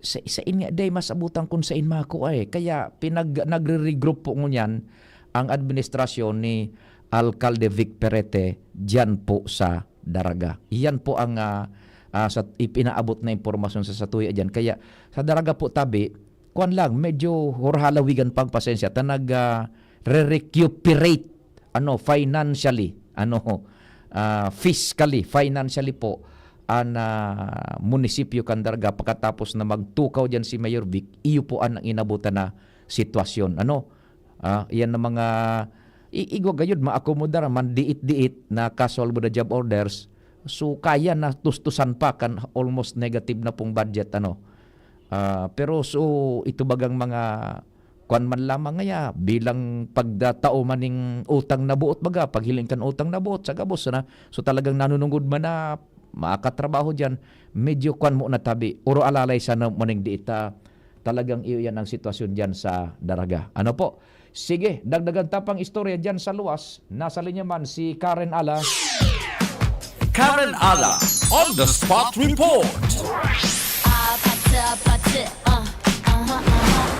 sa, sa in nga, dai masabutan kung sa in mako ay. Kaya pinag, nagre-regroup po ngunyan ang administrasyon ni Alcalde Vic Perete diyan po sa Daraga. Yan po ang, ah, ah, sa ipinaabot na impormasyon sa satuya diyan. Kaya sa Daraga po tabi, kuwan lang, medyo hurhalawigan pang pasensya ta nag, ah, re-recuperate, ano, financially, ano, ah, fiscally, financially po, an, ah, munisipyo kan Daraga pakatapos na magtukaw diyan si Mayor Vic, iyo po an inabutan na sitwasyon. Ano, ah, iyan na mga i, igwa gayud maakomodar man diit-diit na casual mo na job orders. So, kaya na tustusan pa kan almost negative na pong budget, ano. Ah, pero so, ito bagang mga kwan man lamang ngaya, bilang pagdatao man ning utang na buot baga, paghiling kan utang na buot, sa gabos na. So, talagang nanunungod man na makatrabaho diyan, medyo kwan mo na tabi, oro alalay sana maning diit ta. Talagang iyo yan ang sitwasyon diyan sa Daraga. Ano po? Sige, dagdagan ta pang istorya diyan sa luwas. Nasa linya man si Karen Ala. Karen Ala, on the spot report.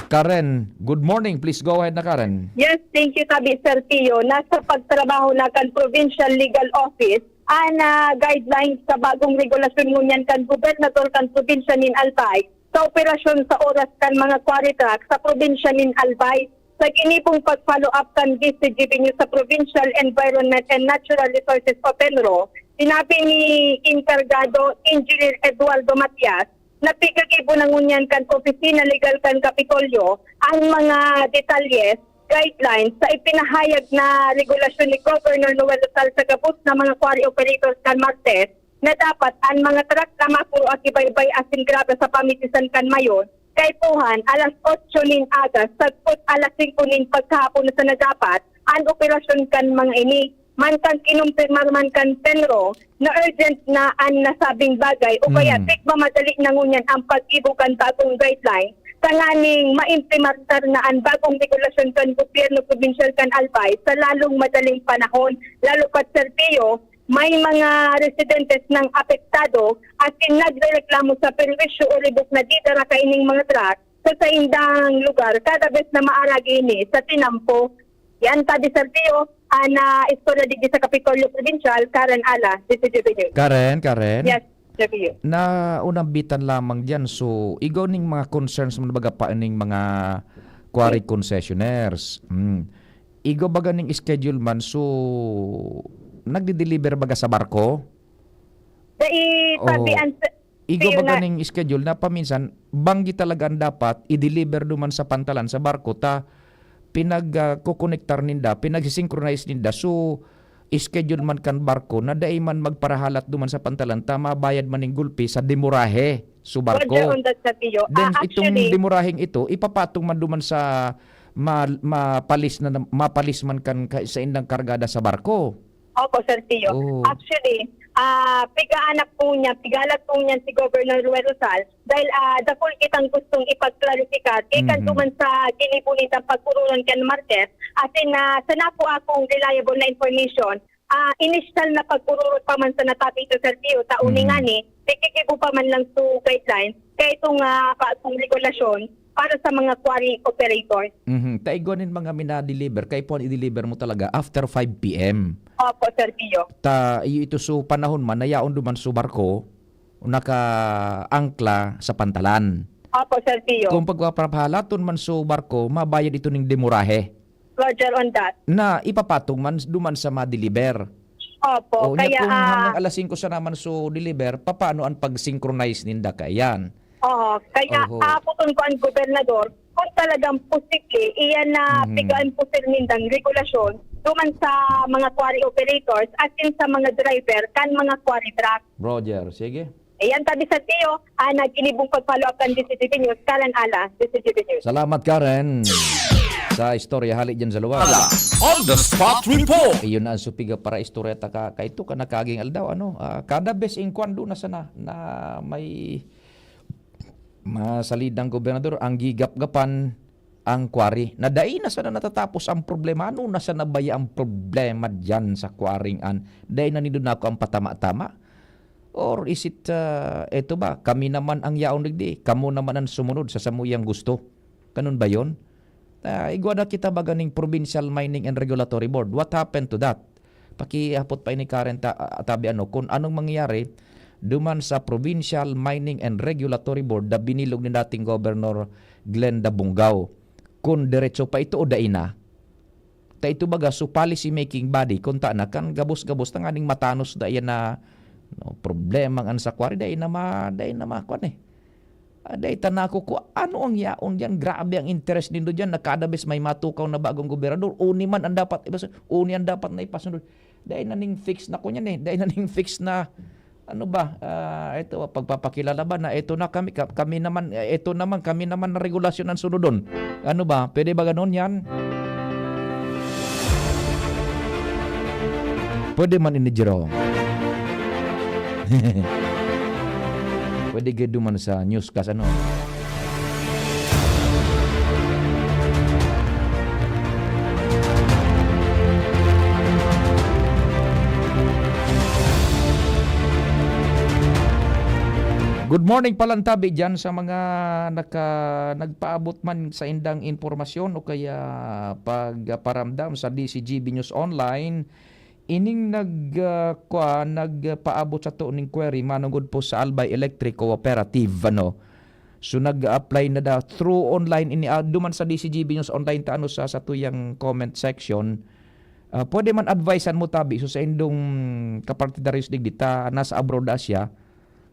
Karen, good morning. Please go ahead na, Karen. Yes, thank you, tabi, Sir Tio. Nasa pagtrabaho na kan Provincial Legal Office an, ah, guidelines sa bagong regulasyon ngunyan kan gobernador kan probinsya nin Albay sa operasyon sa oras kan mga quarry truck sa probinsya nin Albay. Sa ginibong pag-follow up kan D C G B News sa Provincial Environment and Natural Resources o PENRO, sinabi ni Enkargado Engineer Eduardo Matias na pigkagibo na ngunyan kan opisina legal kan Kapitolyo an mga detalye, guidelines, sa ipinahayag na regulasyon ni Governor Noel Rosal sa gabos na mga quarry operators kan Martes na dapat an mga truck na mapuro akibaybay asin graba sa pamitisan kan Mayon, kaipuhan alas otso nin aga sagkod alas singko nin pagkahapon na sana dapat an operasyon kan mga ini. Mantang kinumpirmar man kan PENRO na urgent na an nasabing bagay o kaya Mm. tigmamadali na ngunyan ang paggibo kan bagong guideline tanganing maimplementar na an bagong regulasyon kan gobyerno probinsyal kan Albay sa lalong madaling panahon. Lalo pat, Sir Pio, may mga residentes nang apektado asin nagrereklamo sa perwisyo o ribok na didara kaining mga truck sa saindang lugar kada bes na maaragi ini sa tinampo. Yan, tabi, Sir Pio, an, ah, istorya digdi sa Kapitolyo Probinsyal, Karen Ala, D C G B News. Karen, Karen. Yes, Sir Pio. Naunambitan lamang diyan. So, igwa ning mga concerns mo, baga pa ning mga quarry concessionaires. Hmm. Igwa baga ning schedule man, so, nagde-deliver baga sa barko? Dai, tabi Oo. an sa, Igwa Ayun baga na. ning schedule na paminsan, banggi talaga an dapat i-deliver duman sa pantalan sa barko ta pinag, ah, kokonektar ninda, pinagsisynchronize ninda. So, schedule man kan barko na dai man magparahalat duman sa pantalan ta mabayad man ning gulpi sa demorahe so barko. Roger on that, Sir Pio. Then, Ah, itong actually, demoraheng ito, ipapatong man duman sa ma-, mapalis na, mapalis man kan ka-, sa indang kargada sa barko. Opo, Sir Tio. Oo. Actually, ah, pigaanak po niya, pigalat po niyan si Governor Rue Rosal dahil, ah, dakul kitang gustong ipagklarifika gikan Mhm. duman sa ginibo nindang pagkururon kan Martes. As in, ah, sa nakuha kong reliable na information, ah, inisyal na pagkururot pa man sa natapito, Sir Tio, ta uni Mhm. ngani, nagkikibo pa man lang su guidelines, kaya itong, ah, bagong regulasyon para sa mga quarry operators. Mhm. Ta igwa nin mga mina-deliver, kaipuhan i-deliver mo talaga after five P M. Opo, Sir Tio. Ta, iyo ito su panahon man na yaon duman su barko, nakaangkla sa pantalan. Opo, Sir Tio. Kung pagpapahalaton man su barko, mabayad ito ning demorahe. Roger on that. Na ipapatong man duman sa ma-deliver. Opo, O, nya kaya, kung ah, hanggang alas singko sana man su deliver, papaano an pag-synchronize ninda kaiyan? Oo, kaya Oho. aapoton ko an gobernador kung talagang posible, iyan na Mhm. pigaan po sir nindang regulasyon duman sa mga quarry operators, as in sa mga driver kan mga quarry truck. Roger, sige. Iyan tabi sa tiyo, ah, nagilibong pag-follow up kan D C G B News, Karen Ala, D C G B News. Salamat, Karen, sa istorya hali dyan sa lugar. Ala, on the spot report. Iyon na ang supiga para istorya ta ka, kaito ka nakaging aldaw, ano? Ah, kada bes in kwando na sana na may masalidang gobernador, ang gigapgapan ang quarry. Na dai na sana natatapos ang problema. Ano na sana baya ang problema diyan sa quarrying an? Dai na nindo nako ang patama-tama? Or is it, ah, eto ba, kami naman ang yaon digdi, kamo naman ang sumunod sa samuyang gusto? Ganun ba yon? Ah, igwa na kita baga ning Provincial Mining and Regulatory Board. What happened to that? Pakihapot pa ini Karen ta-, ah, tabi ano, kung anong mangyayari duman sa Provincial Mining and Regulatory Board na binilog ni dating Governor Glenda Bunggaw. Kung diretso pa ito o dai na? Ta ito baga, so policy making body, kung ta na, kan gabos-gabos na nganing matanos da yan na, no, problema ang sa quarry, dai na ma-, dai na ma-, kwan eh. Ah, dai ta nako ku-, ano ang yaon diyan? Grabe ang interes nindo diyan. Na kada bes may matukaw na bagong gobernador, uni man ang dapat ipasunod, uni ang dapat na ipasunod. Dai na ning fix na kunyan eh. Dai na ning fix na, ano ba? Ah, ito, pagpapakilala ba na ito na kami, ka-, kami naman, eh, ito naman, kami naman na regulasyon ang sunodon. Ano ba? Pwede ba ganun yan? Pwede man ini, Jerome. Pwede gid duman sa newscast, ano? Good morning, palantabi dyan sa mga naka-, nagpaabot man sa indang impormasyon o kaya pagparamdam sa D C G B News Online. Ining nag, ah, kwa, nagpaabot sato ning query manungod po sa Albay Electric Cooperative, ano. So, nag-apply na daw through online ini, ah, duman sa D C G B News Online ta, ano, sa satuyang comment section. Ah, pwede man advisean mo tabi, so, sa indong kapartidaryos digdi ta, nasa abroad na siya.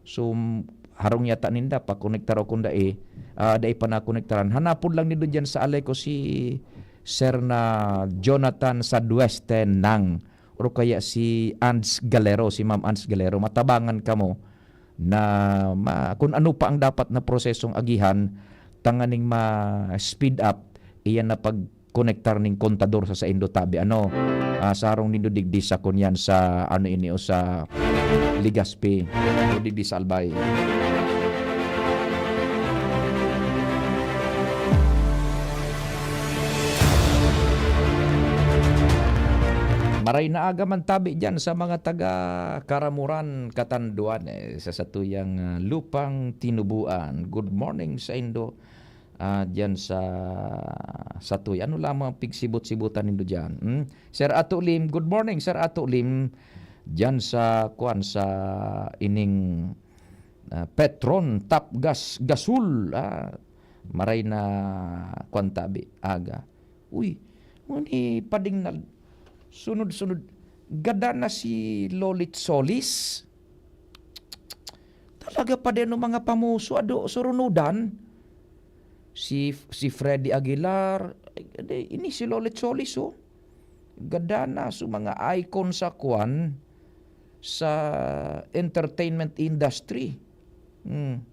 So, harong yata ninda, pakonektar o kung dai, ah, dai pa nakonektaran. Hanapon lang nindo diyan sa Aleco si Sir na Jonathan Sadueste Nang, or kaya si Ans Galero, si Ma'am Ans Galero. Matabangan kamo na ma-, kung ano pa ang dapat na prosesong agihan, tanganing ma-speed up iyan na pag konektar nin kontador sa saindo tabi, ano, ah, sa harong nindo digdi sa kunyan sa, ano ini, o sa Legazpi, o digdi sa Albay. Maray na aga man tabi diyan sa mga taga Caramoran, Catanduanes, sa satuyang, ah, lupang tinubuan. Good morning saindo. Ah, diyan sa, satoy. Ano lamang ang pigsibot-sibotan nindo diyan? Hmm? Sir Ato Lim, good morning, Sir Ato Lim. Diyan sa, kuwan, sa ining, ah, Petron, Top Gas, Gasol. Ah, maray na, kuwan tabi, aga. Uy, nguni pading na, sunod-sunod. Gada na si Lolit Solis. Talaga pa din ang mga pamuso, ado, surunudan. Si, si Freddy Aguilar, ay, ay, ini si Lolit Solis, oh. Gada na, so mga icon sa kwan, sa entertainment industry. Hmm.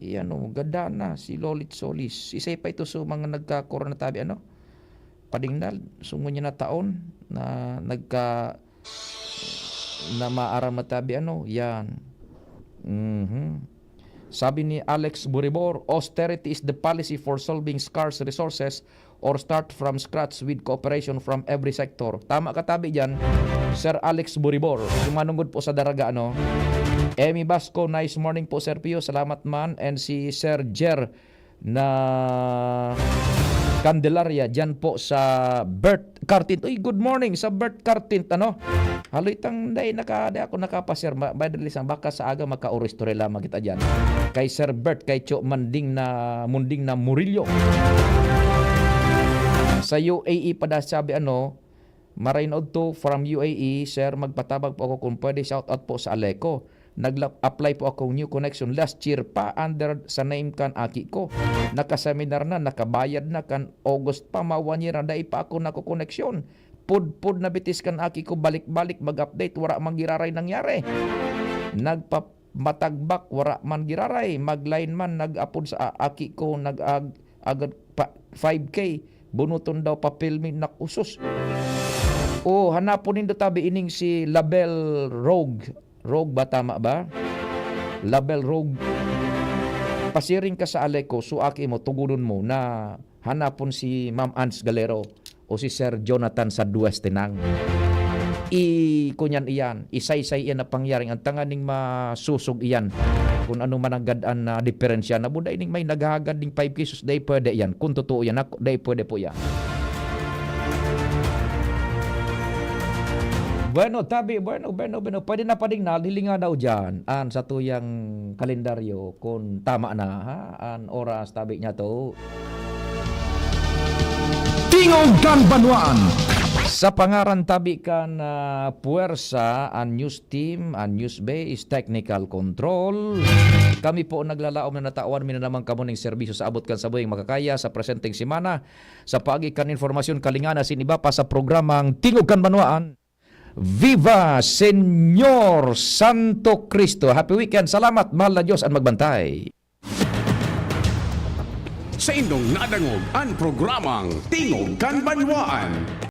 Yan, oh, gada na, si Lolit Solis. Isa pa ito sa mga nagkakorona tabi, ano? Pading na, sungo niya na taon na nagka-, na maaram na tabi, ano, yan. Mhm. Sabi ni Alex Buribor, "Austerity is the policy for solving scarce resources or start from scratch with cooperation from every sector." Tama ka tabi dyan, Sir Alex Buribor. Sumanungod po sa Daraga, ano? Emmy Basco, "Nice morning po, Sir Pio. Salamat man." And si Sir Jer na Candelaria, dyan po sa Bert Cartint. Uy, good morning sa Bert Cartint, ano? Haloy tang dai naka-, dai ako nakapasir. Ma-, madali sang baka sa aga makaoristorya lamang kita dyan. Kay Sir Bert, kay Cho Manding na, Munding na Murillo. Sa U A E pa da sabi, ano, Maray na udto from U A E, sir, magpatabang po ako kung pwede shout out po sa Aleco. Nagla-, apply po akong new connection last year pa under sa name kan aki ko. Nakaseminar na, nakabayad na, kan August pa, ma one year na dai pa ako nakokoneksyon. Pudpud na bitis kan aki ko, balik-balik mag-update, wara man giraray nangyari. Nagpa-, Matagbak, wara man giraray. Maglain man, nag-apod sa a-, aki ko, nag-ag-, agad pa, five K. Bunuton daw papel mi, nakusos. O, hanapon nindo tabi ining si Label Rogue. Rogue ba, tama ba? Label Rogue. Pasiring ka sa Aleco, so aki mo, tugodon mo na hanapon si Ma'am Ans Galero o si Sir Jonathan sa Duwes Tinang. I-, kunyan iyan, isaysay iyan na pangyaring ang tanganing masusog iyan. Kung ano man ang gad-an na diferensya, na buda ining may naghahagad ning five K, sus, dai pwede iyan. Kung totoo iyan, ako, dai pwede po iyan. Bueno, tabi, bueno, bueno, bueno. Pwede na pading na, hilinga daw dyan. An sa tuyang kalendaryo, kung tama na, ha? An oras, tabi niya to. Tingog kan Banwaan. Sa pangaran tabi kan, ah, puwersa, an news team, an news base, technical control. Kami po naglalaom na natawan mi na naman kamo ning serbisyo sa abot kan sabuyang makakaya sa presenteng semana. Sa paagi kan informasyon, kalinganan asin iba pa sa programang Tingog kan Banwaan. Viva Señor Santo Cristo! Happy weekend! Salamat, mahal na Diyos an magbantay. Saindong nadangog an programang Tingog kan Banwaan.